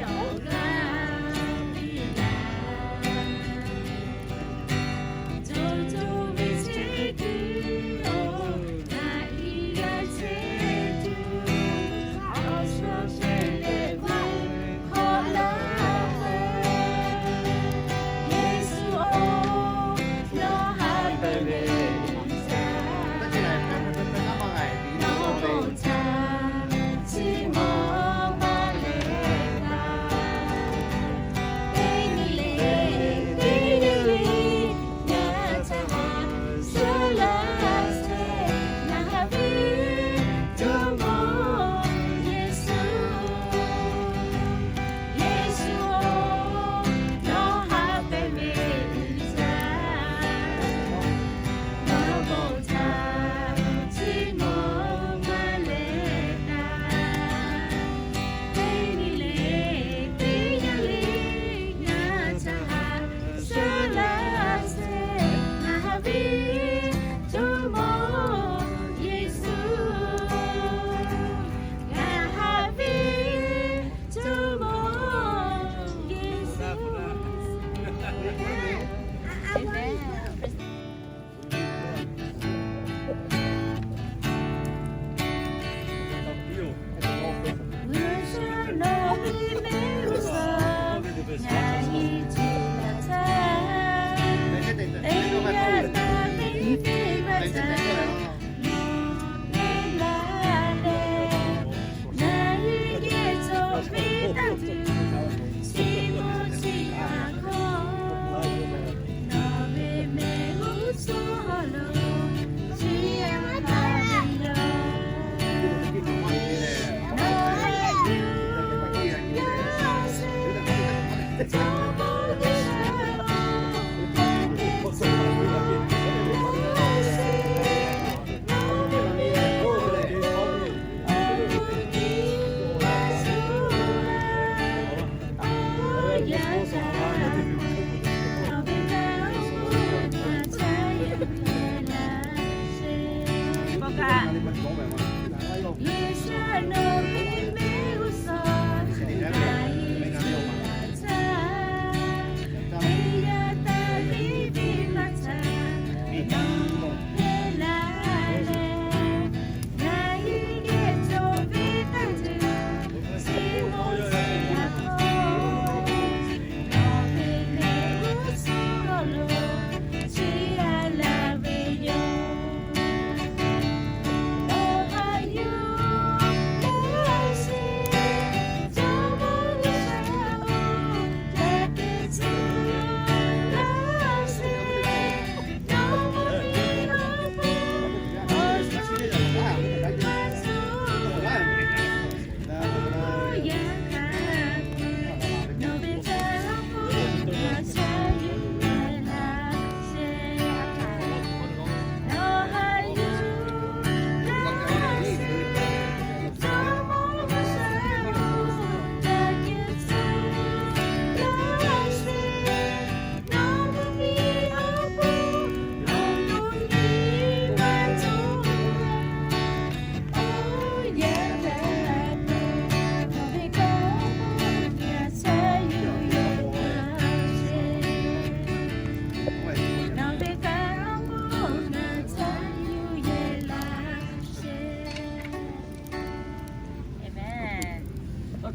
awˬ g'aˇ piˇ laˇ.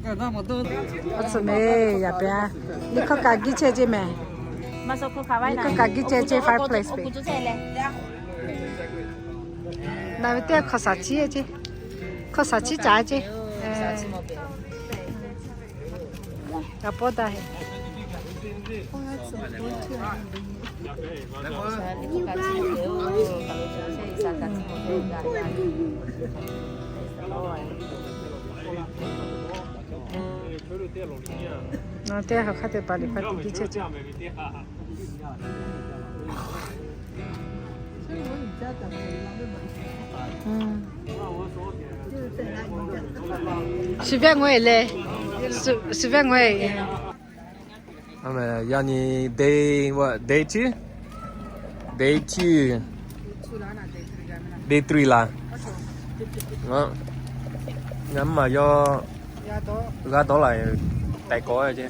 Awˬ tcuhˍ meh yaꞈ pia. Nyi hkawˇ kaꞈ giˇ chehˇ ceˇ meh. Nyi hkawˇ kaꞈ giˇ chehˇ ceˇ fireplace ve. Naˬ ve teˇ hkawˇ shaˍ chiˉ ceˇ. Hkawˇ shaˍ chiˉ caˍ ceˇ. Kaꞈ pawˆ daꞈ heˆ. Naˬ teˇ hk'aˇ teˇ pa liꞈ hk'aˇ teˇ giˇ chehˇ ceˇ. Shiˍ ve ngaˬ hui lehˬ, shiˍ ve ngaˬ hui. Yaꞈ nyi day, what, day two? Day two. Day three laˬ. Ngaˬ maˬ yawˇ g'aˇ dawˇ laˬ tehꞈ k'awꞈ ceˇ.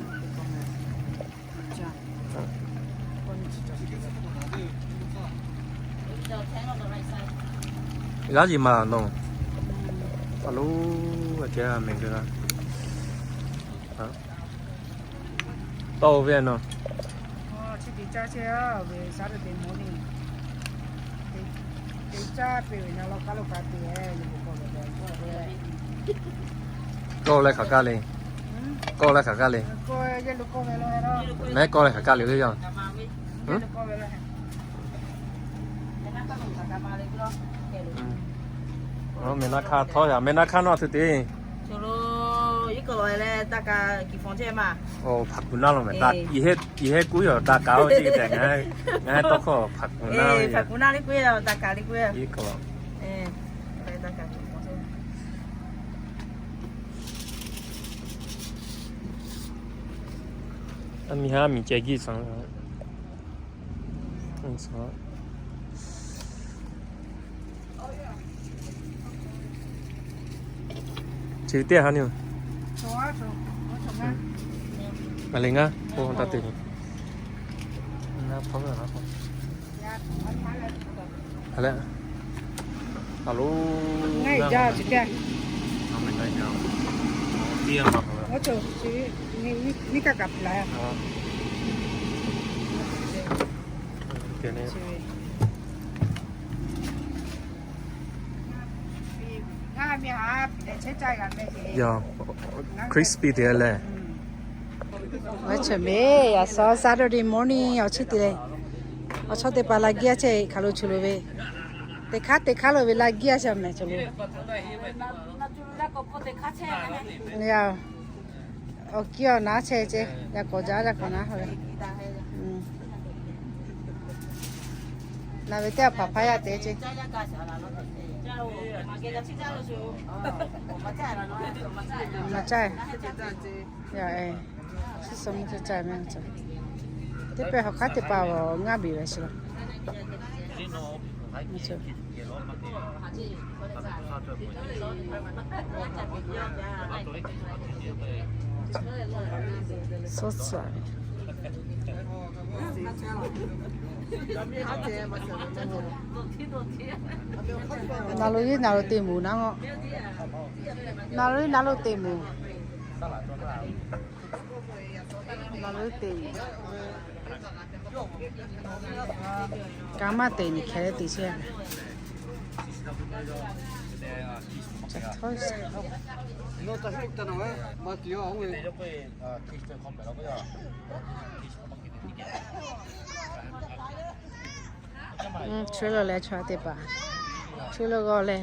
G'aˇ yiˍ maˬ nawˬ. A lo, a ceh a meh g'a. Tawˇ ve nawˬ. Kawˆ leh hk'aˬ kaˇ le. Kawˆ leh hk'aˬ kaˇ le. Mehˉ kawˆ leh hk'aˬ kaˇ le le yoˬ. Meh naˆ hk'aˇ htawˇ yaꞈ, meh naˆ hk'aˇ nawˇ a htoꞈ te. Oˬ, hpaˍ kuˬ naˇ lo meh, yehˇ kuˉ yoˬ, daꞈ kaꞈ oˇ ceh tehꞈ ngaˬ, ngaˬ hui tawˇ hkawˇ hpaˍ kuˬ naˇ ve, hpaˍ kuˬ naˇ le kuˉ yoˬ, daꞈ kaꞈ le kuˉ yoˬ. A miˬ haˉ miˬ ceh giˇ suhˍ. Chi teˇ ha ni. A le ngaˇ k'o ta te. Ngaˇ hpawˇ ve la k'o. A le. A lo. Ngaˇ jaˇ chi teˇ. Oˇ cawˬ chi, nyiˇ kaˆ kaꞈ la. Yaꞈ, crispy te leh. Awˬ chawˇ meh, yaꞈ saw Saturday morning awˬ chi te leh. Awˬ chawˇ teˇ hpaˍ la giˇ a chehˇ hk'aˬ lo chu lo ve. Teˇ hk'aˇ teˇ hk'aˇ lo ve la giˇ a chehˇ meh chu lo. Yaꞈ. Awˬ kiˇ awˬ naˉ chehˇ ceˇ, yaꞈ k'awꞈ jaˇ yaꞈ k'awꞈ naˉ. Naˬ ve teˇ hpaˍ hpaˇ yaˇ te ceˇ. Maˍ caˇ. Yaꞈ, suh suh mvuhˇ caˇ caˇ meh. Teˇ pehˇ hk'aˬ hk'aˇ teˇ pa awˬ ngaˇ biˬ ve sheˍ laˬ. Naˬ lo yeˇ naˬ lo te moˍ naˉ. Naˬ lo yeˇ naˬ lo te moˍ. Naˬ lo te. Kanˉ maˇ te nyi hkeh te chehˇ. Chawˇ lo leh chaw teˇ hpaˍ, chawˇ lo g'awˇ leh,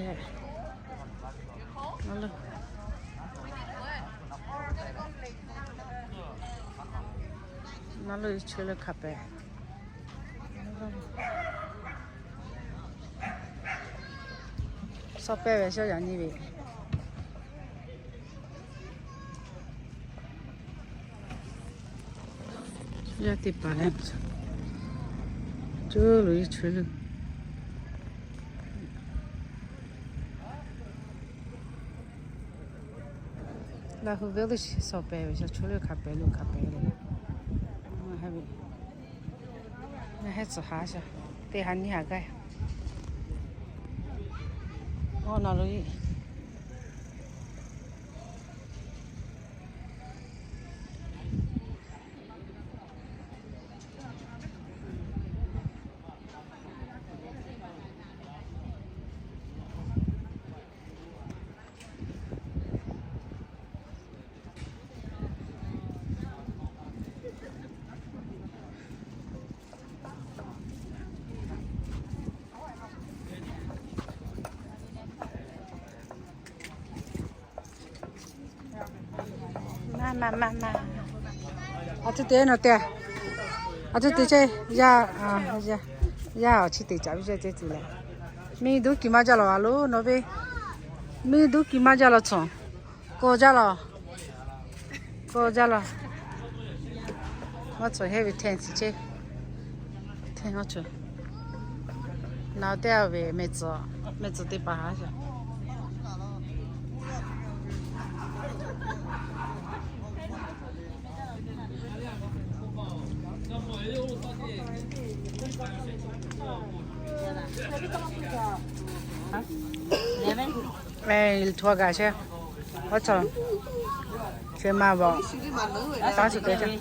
naˉ lo chawˇ lo hk'a pehꞈ. Suh pehˇ ve shaˉ yaꞈ nyi ve. Yaˇ teˇ hpaˍ leh, cuˇ lo iˉ chawˇ lo. Laˇ hu ve teˇ shiˍ suh pehˍ ve shaˉ chawˇ lo hk'a pehꞈ lo hk'a pehꞈ le. Ngaˬ heh tcuhˍ haˍ shaˍ, teˇ ha nyiˇ ha gaˇ. Awˬ naˬ lo iˉ. Maˇ maˇ maˇ. Aˬ htoꞈ te nawˬ te, aˬ htoꞈ te chehˇ yaˇ, yaˇ awˬ chi te caˍ ve ceh te tuˬ leh, miˇ duˉ kiˬ maˇ jaˇ lawˬ a loˬ nawˬ ve, miˇ duˉ kiˬ maˇ jaˇ lawˬ tcuhˍ, kawˬ jaˇ lawˬ, kawˬ jaˇ lawˬ. Maˇ tcuhˍ heˆ ve hteˇ chi chehˇ, hteˇ maˇ tcuhˍ. Naˬ teˇ g'aˇ ve mehˬ tcuhˍ, mehˬ tcuhˍ teˇ hpaˍ haˉ shaˍ. Mehˬ, htawˇ gaˬ chehˇ, aˉ tcuhˍ, chi ma bawˬ, taˇ suh te chehˇ.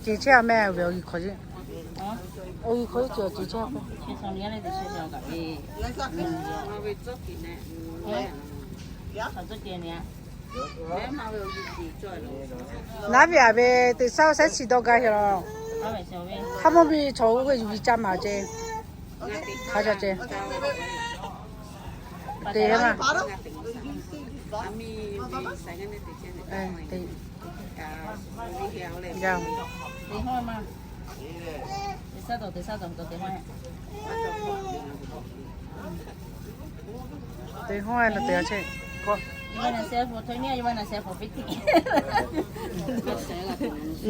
Ceˬ chehˇ a mehˆ, awˬ g'uiˬ hk'awꞈ yeˇ, awˬ g'uiˬ hk'awꞈ yeˇ ceˬ, ceˬ chehˇ a mehˆ. Naˉ ve a ve teꞈ shaˉ oˇ shaˉ chi dawˇ gaˇ heˆ lawˬ. Hk'a mawˇ ve chaw oˇ ve yuˬ ve caˇ maˍ ceh, hk'a ca ceh, te maˇ. Te hawˇ na te a che.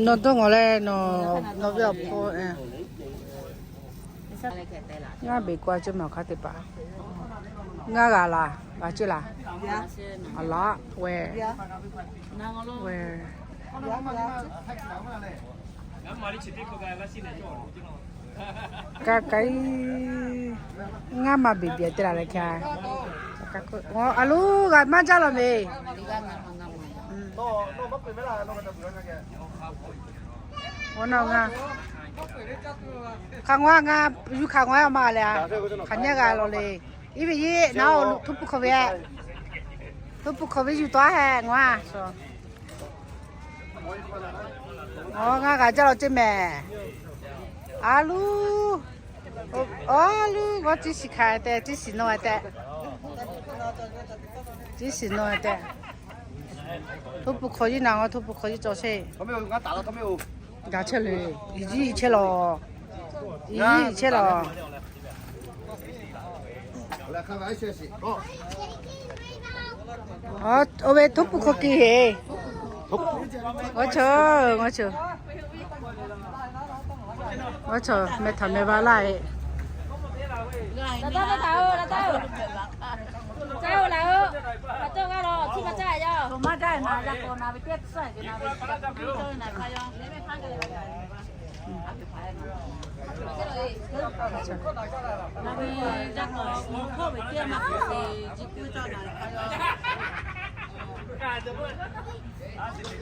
Nawˬ dawˇ ngawˬ leh, nawˬ ve awˬ hpawˇ. Ngaˇ beˬ k'o a ceh maˬ hk'a te paˍ. Ngaˇ g'a laˬ, g'a ceh laˬ. A laꞈ weh, weh. Ka ka i, ngaˇ ma beˬ beˬ te laˬ leh hka. A loˉ g'a maˇ jaˇ lawˬ ve. Hk'a ngaˬ, ngaˬ yuˬ hk'a ngaˬ a ma leh a, hk'aˬ nyaˇ g'a lawˬ le. Iˉ ve yeˇ naˉ, htoˇ pui hk'aw ve, htoˇ pui hk'aw ve yuˬ taw a heh ngaˬ a. Ngaˬ g'a jaˇ lawˬ ceh mehˬ. A loˉ, a loˉ, g'awˇ tiˇ shiˍ hk'a tehꞈ, tiˇ shiˍ nawˬ tehꞈ, tiˇ shiˍ nawˬ tehꞈ. Htoˇ pui hk'aw yeˇ naˬ, ngaˬ htoˇ pui hk'aw yeˇ cawˬ sheˍ. Gaˬ chehˇ le, iˉ jiˇ chehˇ lawˬ, iˉ jiˇ chehˇ lawˬ. Oˇ ve htoˇ pui hk'aw ke heˍ. G'awˇ chawˬ, g'awˇ chawˬ, g'awˇ chawˬ meh htaꞈ meh va laˇ e.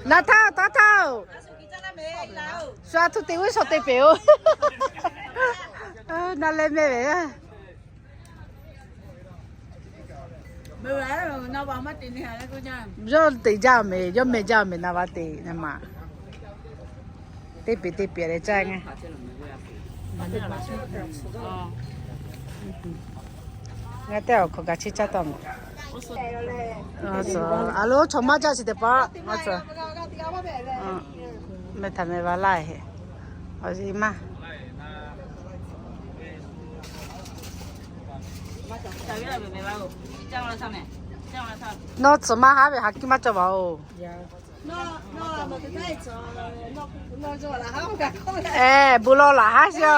Naˍ htaˇ, taˇ htaˇ-oˬ, shu a htoꞈ te g'uˇ shaw te pehˍ-oˬ. Naˍ leh meh ve. Yawˇ te jaˇ mehˍ, yawˇ meh jaˇ mehˍ, naˍ va te na ma. Teˇ peˍ teˇ peˍ leh caˇ ngaˇ. Ngaˇ teˇ awˬ hk'aw gaˬ cheˇ caˇ taˇ mehˍ. A loˉ chaw maˇ jaˇ chi teˇ hpaˍ. Meh htaꞈ meh va laˇ heˍ. Awˬ yeˬ maˇ. Nawˬ tcuhˍ maˇ haˉ ve haˍ kiˇ maˇ cawˬ vaˬ oˬ. Eˬ, bon lawˬ laˬ haˉ sheˍ oˬ.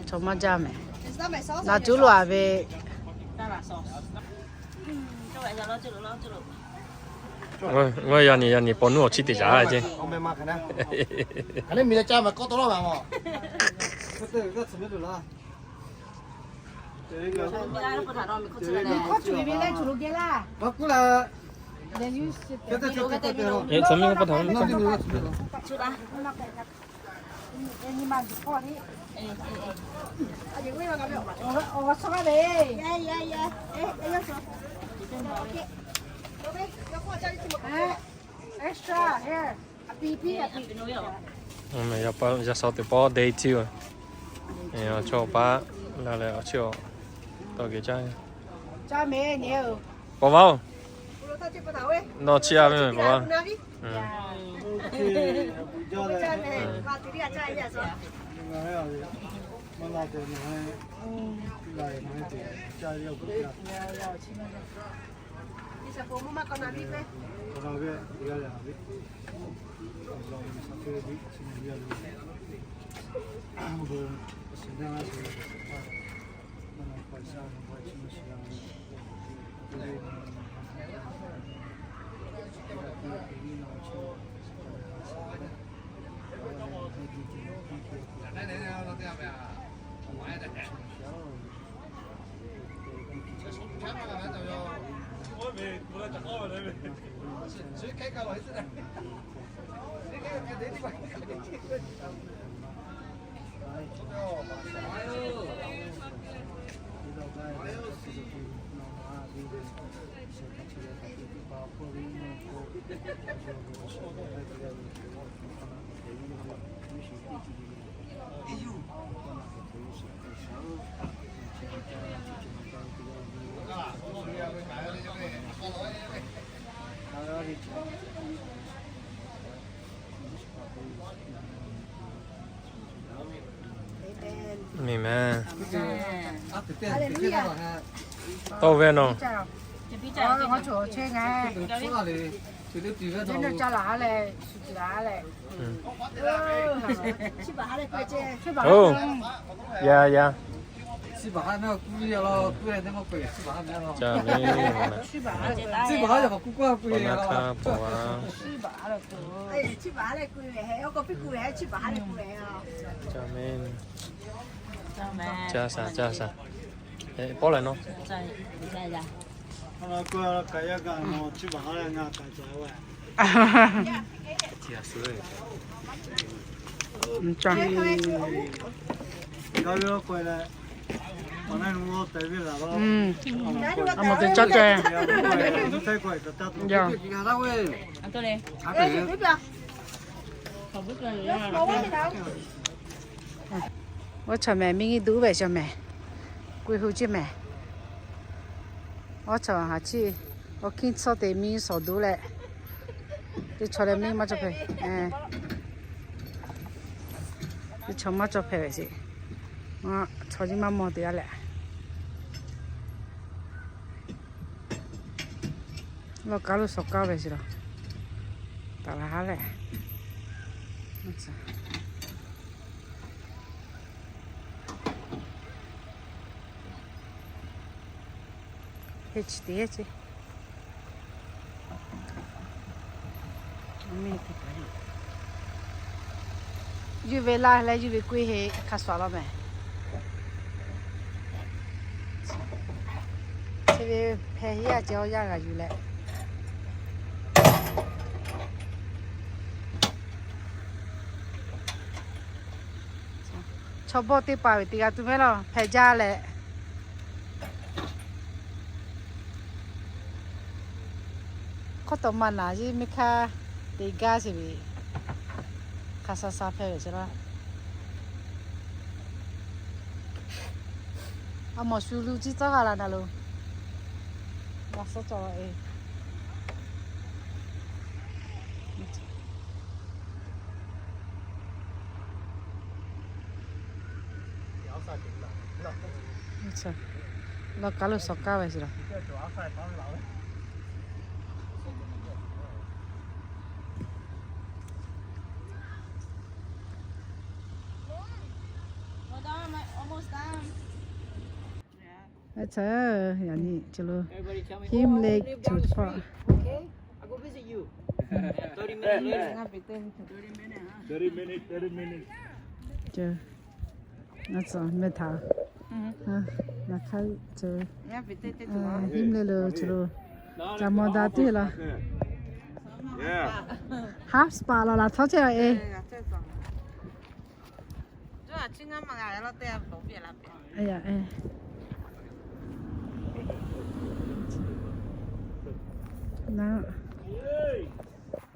Chaw maˇ jaˇ mehˍ. Naˬ cuˉ lo a ve. Ngaˬ yaꞈ nyi yaꞈ nyi paw nuˇ awˬ chi te caˍ ceˇ. Extra here. Yaꞈ shaw teˇ pawˆ day two. Chaw paˉ la leh awˬ chiˇ awˬ tawˇ geh caˇ. Paw va-oˬ, nawˬ chiˇ a ve mehˍ paw va. Amen. Tawˇ ve nawˬ. Oˇ, yaˇ yaˇ. Caˇ mehˍ. Caˇ mehˍ. Caˇ saˍ, caˇ saˍ. Pawˆ leh nawˬ. A mawˬ te caˇ ceh. Oˇ chaw mehˍ miˇ ngiˇ duˉ ve chaw mehˍ, k'oˆ hui ceˇ mehˍ. Oˇ chaw haˍ chiˇ, awˬ hkiˇ tcuhˇ te miˇ suhˍ duˉ leh, teˇ chaw leh miˇ maˇ cawˬ hpehꞈ. Teˇ chaw maˇ cawˬ hpehꞈ ve sheˍ. Chaw nyiˇ maˇ mawˬ te a leh. Lawˇ kaˉ lo suh kaˉ ve sheˍ laˬ. Taˍ laˬ haˉ leh. Heˇ chi teˇ heˇ ceˇ. Yuˇ ve laˇ leh yuˇ ve k'oˆ heˆ hk'a shuˍ law mehˍ. Chi ve hpehˇ heˆ yaˇ ceh awˬ yaˇ g'a yuˬ leh. Chaw bawˆ teˇ hpaˍ ve teˇ g'aˇ tuˬ mehˍ law hpehꞈ jaˇ leh. Hk'aw taw maˇ naˍ yeˇ miˇ hk'aˇ te gaˇ sheˍ ve, hk'a sha sha hpehꞈ ve sheˍ laˇ. A mawˬ shu lu ciˇ tcuhˉ g'a la na lo. G'a suhˉ cawˬ la e. Lawˇ kaˉ lo suh kaˉ ve sheˍ laˬ. Aˬ, yaꞈ nyi chi lo Him Lake to park. Ngaˬ tcuh meh htaꞈ, ngaˬ hk'a tcuh, Him Lake lo chi lo ca mawˬ daꞈ teˇ laˇ. Half spa laˬ laˬ htawˇ chehˇ e.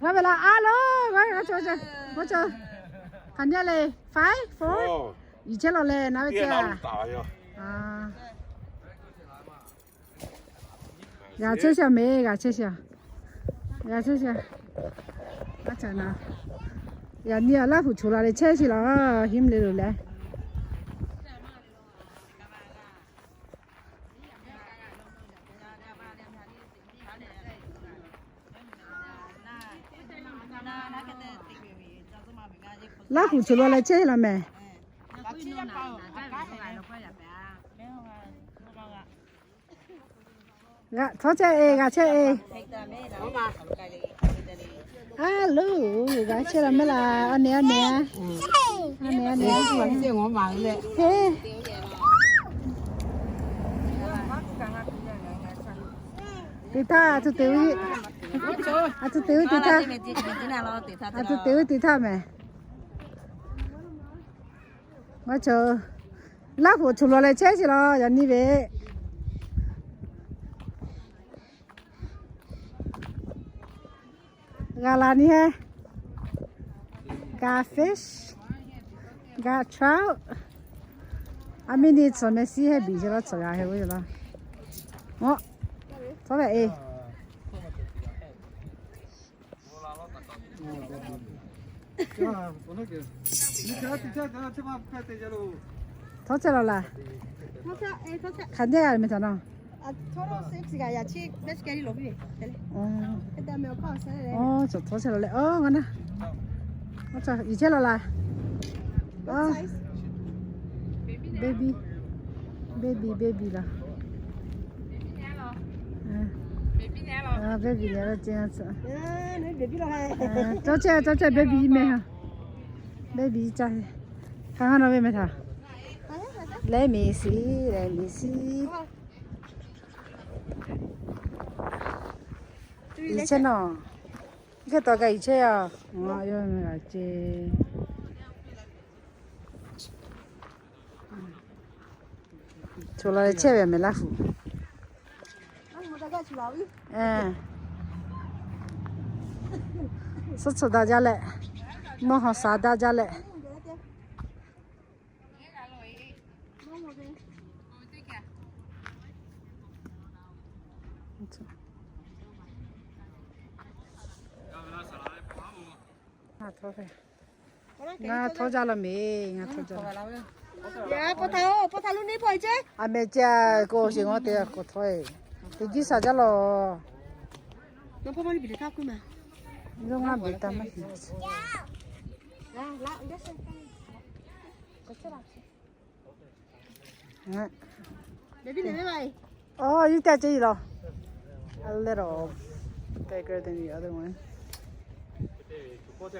G'a ve la a lo, g'a g'a chaw chaw, g'a chaw. Hk'aˬ nyi le, five, four. Yiˬ chehˇ lawˬ leh naˉ ve ceh. G'a chehˇ sha meh, g'a chehˇ sha. G'a chehˇ sha. A ca na. Yaꞈ nyi a Laˇ huˍ choˬ la leh chehˇ sheˍ laˬ, hiˉ mvuhˇ le loˬ leh. Laˇ huˍ choˬ la leh chehˇ sheˍ laˬ meh. G'a htawˇ chehˇ e, g'a chehˇ e. A lo, g'a chehˇ laˬ meh laˬ, a neh a neh, a neh a neh. Te htaˇ a tuˬ te ve, a tuˬ te ve te htaˇ, a tuˬ te ve te htaˇ meh. Maˇ cawˬ. Laˇ huˍ choˬ la leh chehˇ sheˍ laˬ, yaꞈ nyi ve. G'a la ni heh. G'a fish, g'a trout. A miˇ ni tcuhˍ meh siˉ heh biˬ sheˍ laˬ, tcuhˍ g'a heh ve laˬ. Aw, tawˇ ve e. Htawˇ chehˇ laˬ laˬ. Hk'aˬ nyi g'a meh htaꞈ nawˬ. Aˬ, htawˇ chehˇ laˬ leh, aˬ, ngaˬ naˉ. Aˬ, yiˬ chehˇ laˬ laˬ. Baby, baby, baby laˬ. Baby leh, tawˇ chehˇ, tawˇ chehˇ, baby meh ha. Baby caˇ. Hk'aˬ hk'aˇ nawˬ ve meh htaꞈ. Let me see, let me see. Yiˬ chehˇ nawˬ. Hk'e taw kaꞈ yiˬ chehˇ yaˇ. Ngaˬ yawˇ g'a ce. Choˬ la leh chehˇ ve meh Laˇ huˍ. Suhˉ tcuhˍ daꞈ jaˇ leh, mvuhˇ haw sha daꞈ jaˇ leh. Ngaˬ htawˇ jaˇ law meh, ngaˬ htawˇ jaˇ. A meh ceh k'o, sheˍ ngawˇ te k'awꞈ htawˇ e. Teˇ jiˇ sha jaˇ law. Yawˇ ngaˇ beˬ taˇ maˇ heˆ. Aw, yawˇ caˇ ce law. A little bigger than the other one. Aˬ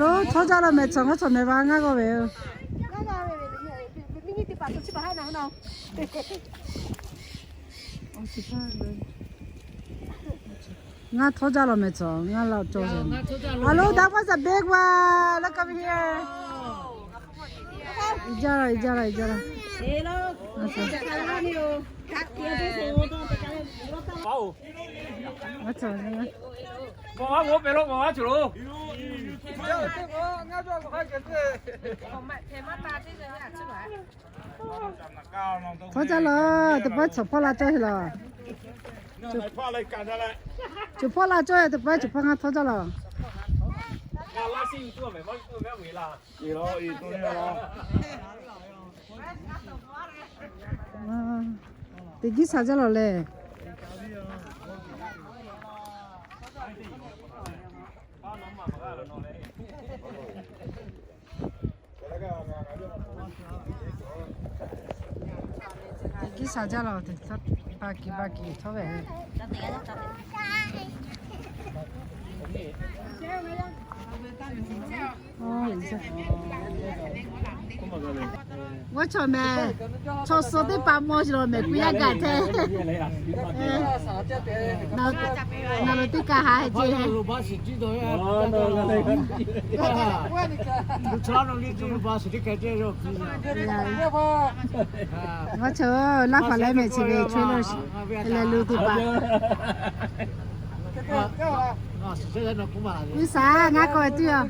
lo, htawˇ jaˇ law meh tcuhˍ, ngaˇ tcuhˍ meh va ngaˇ g'aw ve yoˬ. Ngaˇ htawˇ jaˇ law meh tcuhˍ, ngaˇ laꞈ cawˬ ve. Aˬ lo, that was a big one. Look over here. Iˉ jaˇ laˇ, iˉ jaˇ laˇ, iˉ jaˇ laˇ. Htawˇ jaˇ laˬ, teˇ pawˆ chaw hpawˇ la cawˇ heˆ laˬ. Chaw hpawˇ la cawˇ, teˇ pawˆ chaw hpawˇ ngaˇ htawˇ jaˇ laˬ. Teˇ jiˇ sha jaˇ laˬ leh. Teˇ jiˇ sha jaˇ laˬ, teˇ htaˇ ba kiˬ ba kiˬ htawˇ ve. G'awˇ chaw mehˍ, chaw suh teˇ hpaˍ mawˇ shiˍ lawˬ mehˍ, kuiˬ yaˇ gaˬ hteˇ. Nawˬ lo teˇ kaꞈ ha heh ce. G'awˇ chaw, laˇ hpaˍ laiˉ mehˍ chi ve chaweh lo, leh lo teˇ hpaˍ. G'uˇ suhˍ ngaˇ k'awꞈ ve tuˬ yoˬ.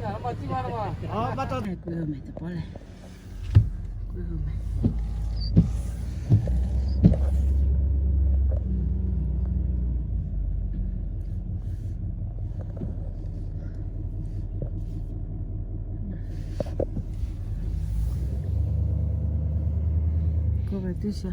K'oˆ ve tuˬ sha.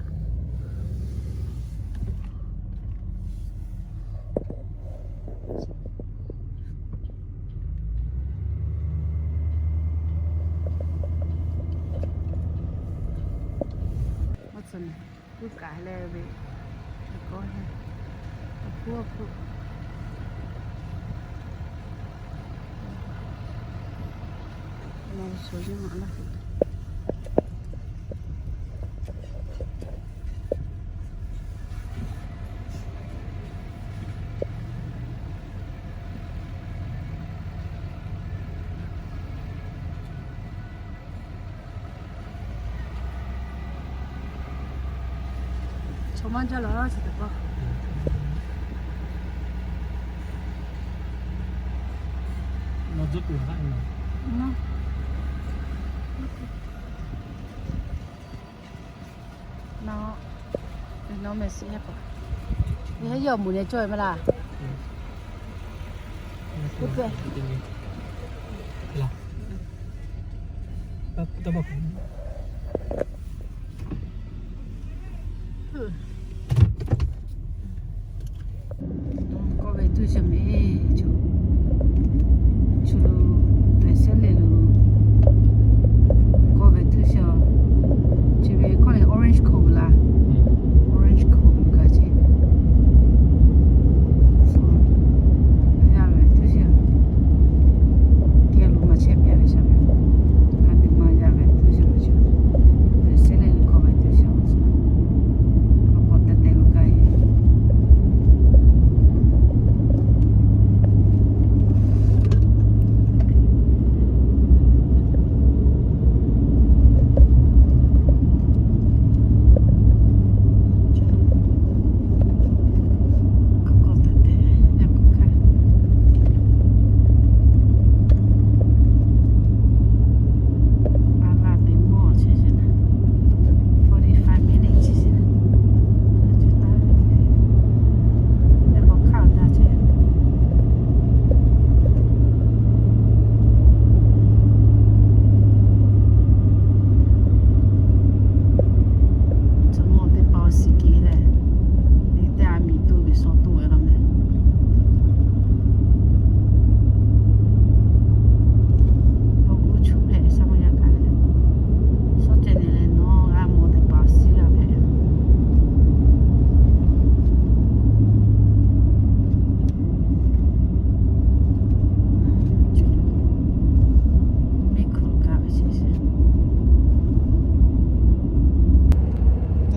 Chaw maˇ jaˇ lawˬ chi teˇ pawˆ. Nawˬ meh shiˍ heh k'o, yawˇ mui leh cawˇ ve maˇ laˇ. K'oˆ ve tuˬ sha mehˍ, chu lo, ve sehˉ leh lo, k'oˆ ve tuˬ sha, chi ve hkawˇ lehˬ orange cove laˇ, orange cove kaꞈ ce. Yaˇ ve tuˬ sha, keh lo maˇ chehˇ pehˍ ve sha ve, a teꞈ maˇ yaˇ ve tuˬ sha ve, ve sehˉ leh lo k'oˆ ve tuˬ sha, k'awꞈ k'awꞈ teh teh lo kaꞈ e. Tcuh mawˇ teˇ hpaˍ awˬ shiˍ kehˬ leh, teˇ g'aˇ miˬ toˇ ve suh toˇ ve law meh. Awˬ g'uˇ chu hpehꞈ ve shaˉ maˇ yaˇ kaꞈ leh, suhˉ ceh nyi leh nawˬ g'a mawˬ teˇ hpaˍ shiˍ g'a hpehꞈ. Mehˆ hk'oˆ lo kaˇ ve sheˍ sheˍ.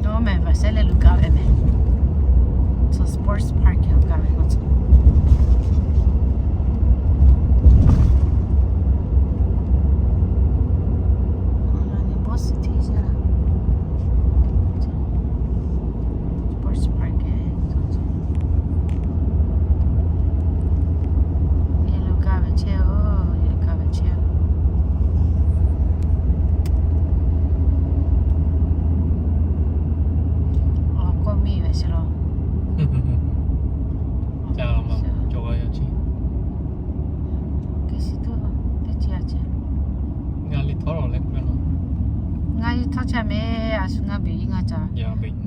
Nawˬ mehˍ vaˬ shehˉ leh lo kaˇ ve mehˍ. Tcuh sports park lo kaˇ ve k'o tcuh. Sports park e, yellow kaˇ ve chehˇ oˬ, yellow kaˇ ve chehˇ oˬ. Awˬ k'oˆ miˬ ve sheˍ law. Ca ma cawˬ g'a yaˇ chi. Kehˬ shiˍ tuˬ teˇ chi a ce. Ngaˬ liꞈ htawˇ lawˬ leh k'oˆ ve law. Ngaˬ liꞈ htawˇ chehˇ mehˍ, a shu ngaˬ beˬ ngaˬ ca.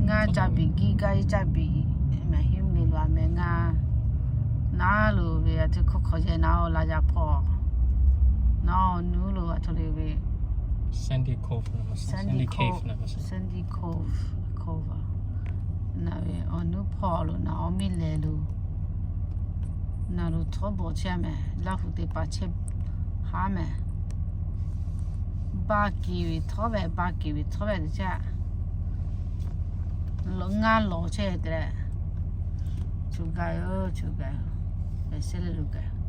Ngaˬ ca beˬ giˇ gaˇ iˉ ca beˬ. Mehˍ hiˉ mvuhˇ miˬ lo a mehˍ ngaˬ. Naˉ lo ve a htoꞈ hkawˇ hk'awꞈ yehˬ naˉ oˬ la yaˇ hpawˇ. Naˉ awˬ nuˉ lo a htoꞈ le ve. Sandy Cove, Sandy Cove, Sandy Cove, Cove. Naˉ ve awˬ nuˉ hpawˇ lo naˉ awˬ miˇ lehˬ lo. Naˉ lo htawˇ bawˬ chehˇ mehˍ, Laˇ huˍ teˇ hpaˍ chehˇ haˉ mehˍ. Ba kiˍ ve htawˇ ve, ba kiˍ ve htawˇ ve teˇ caˇ. Ngaˇ lawˬ chehˇ te leh, chu gaˬ-oˬ, chu gaˬ-oˬ, ve shehˆ le lo gaˬ.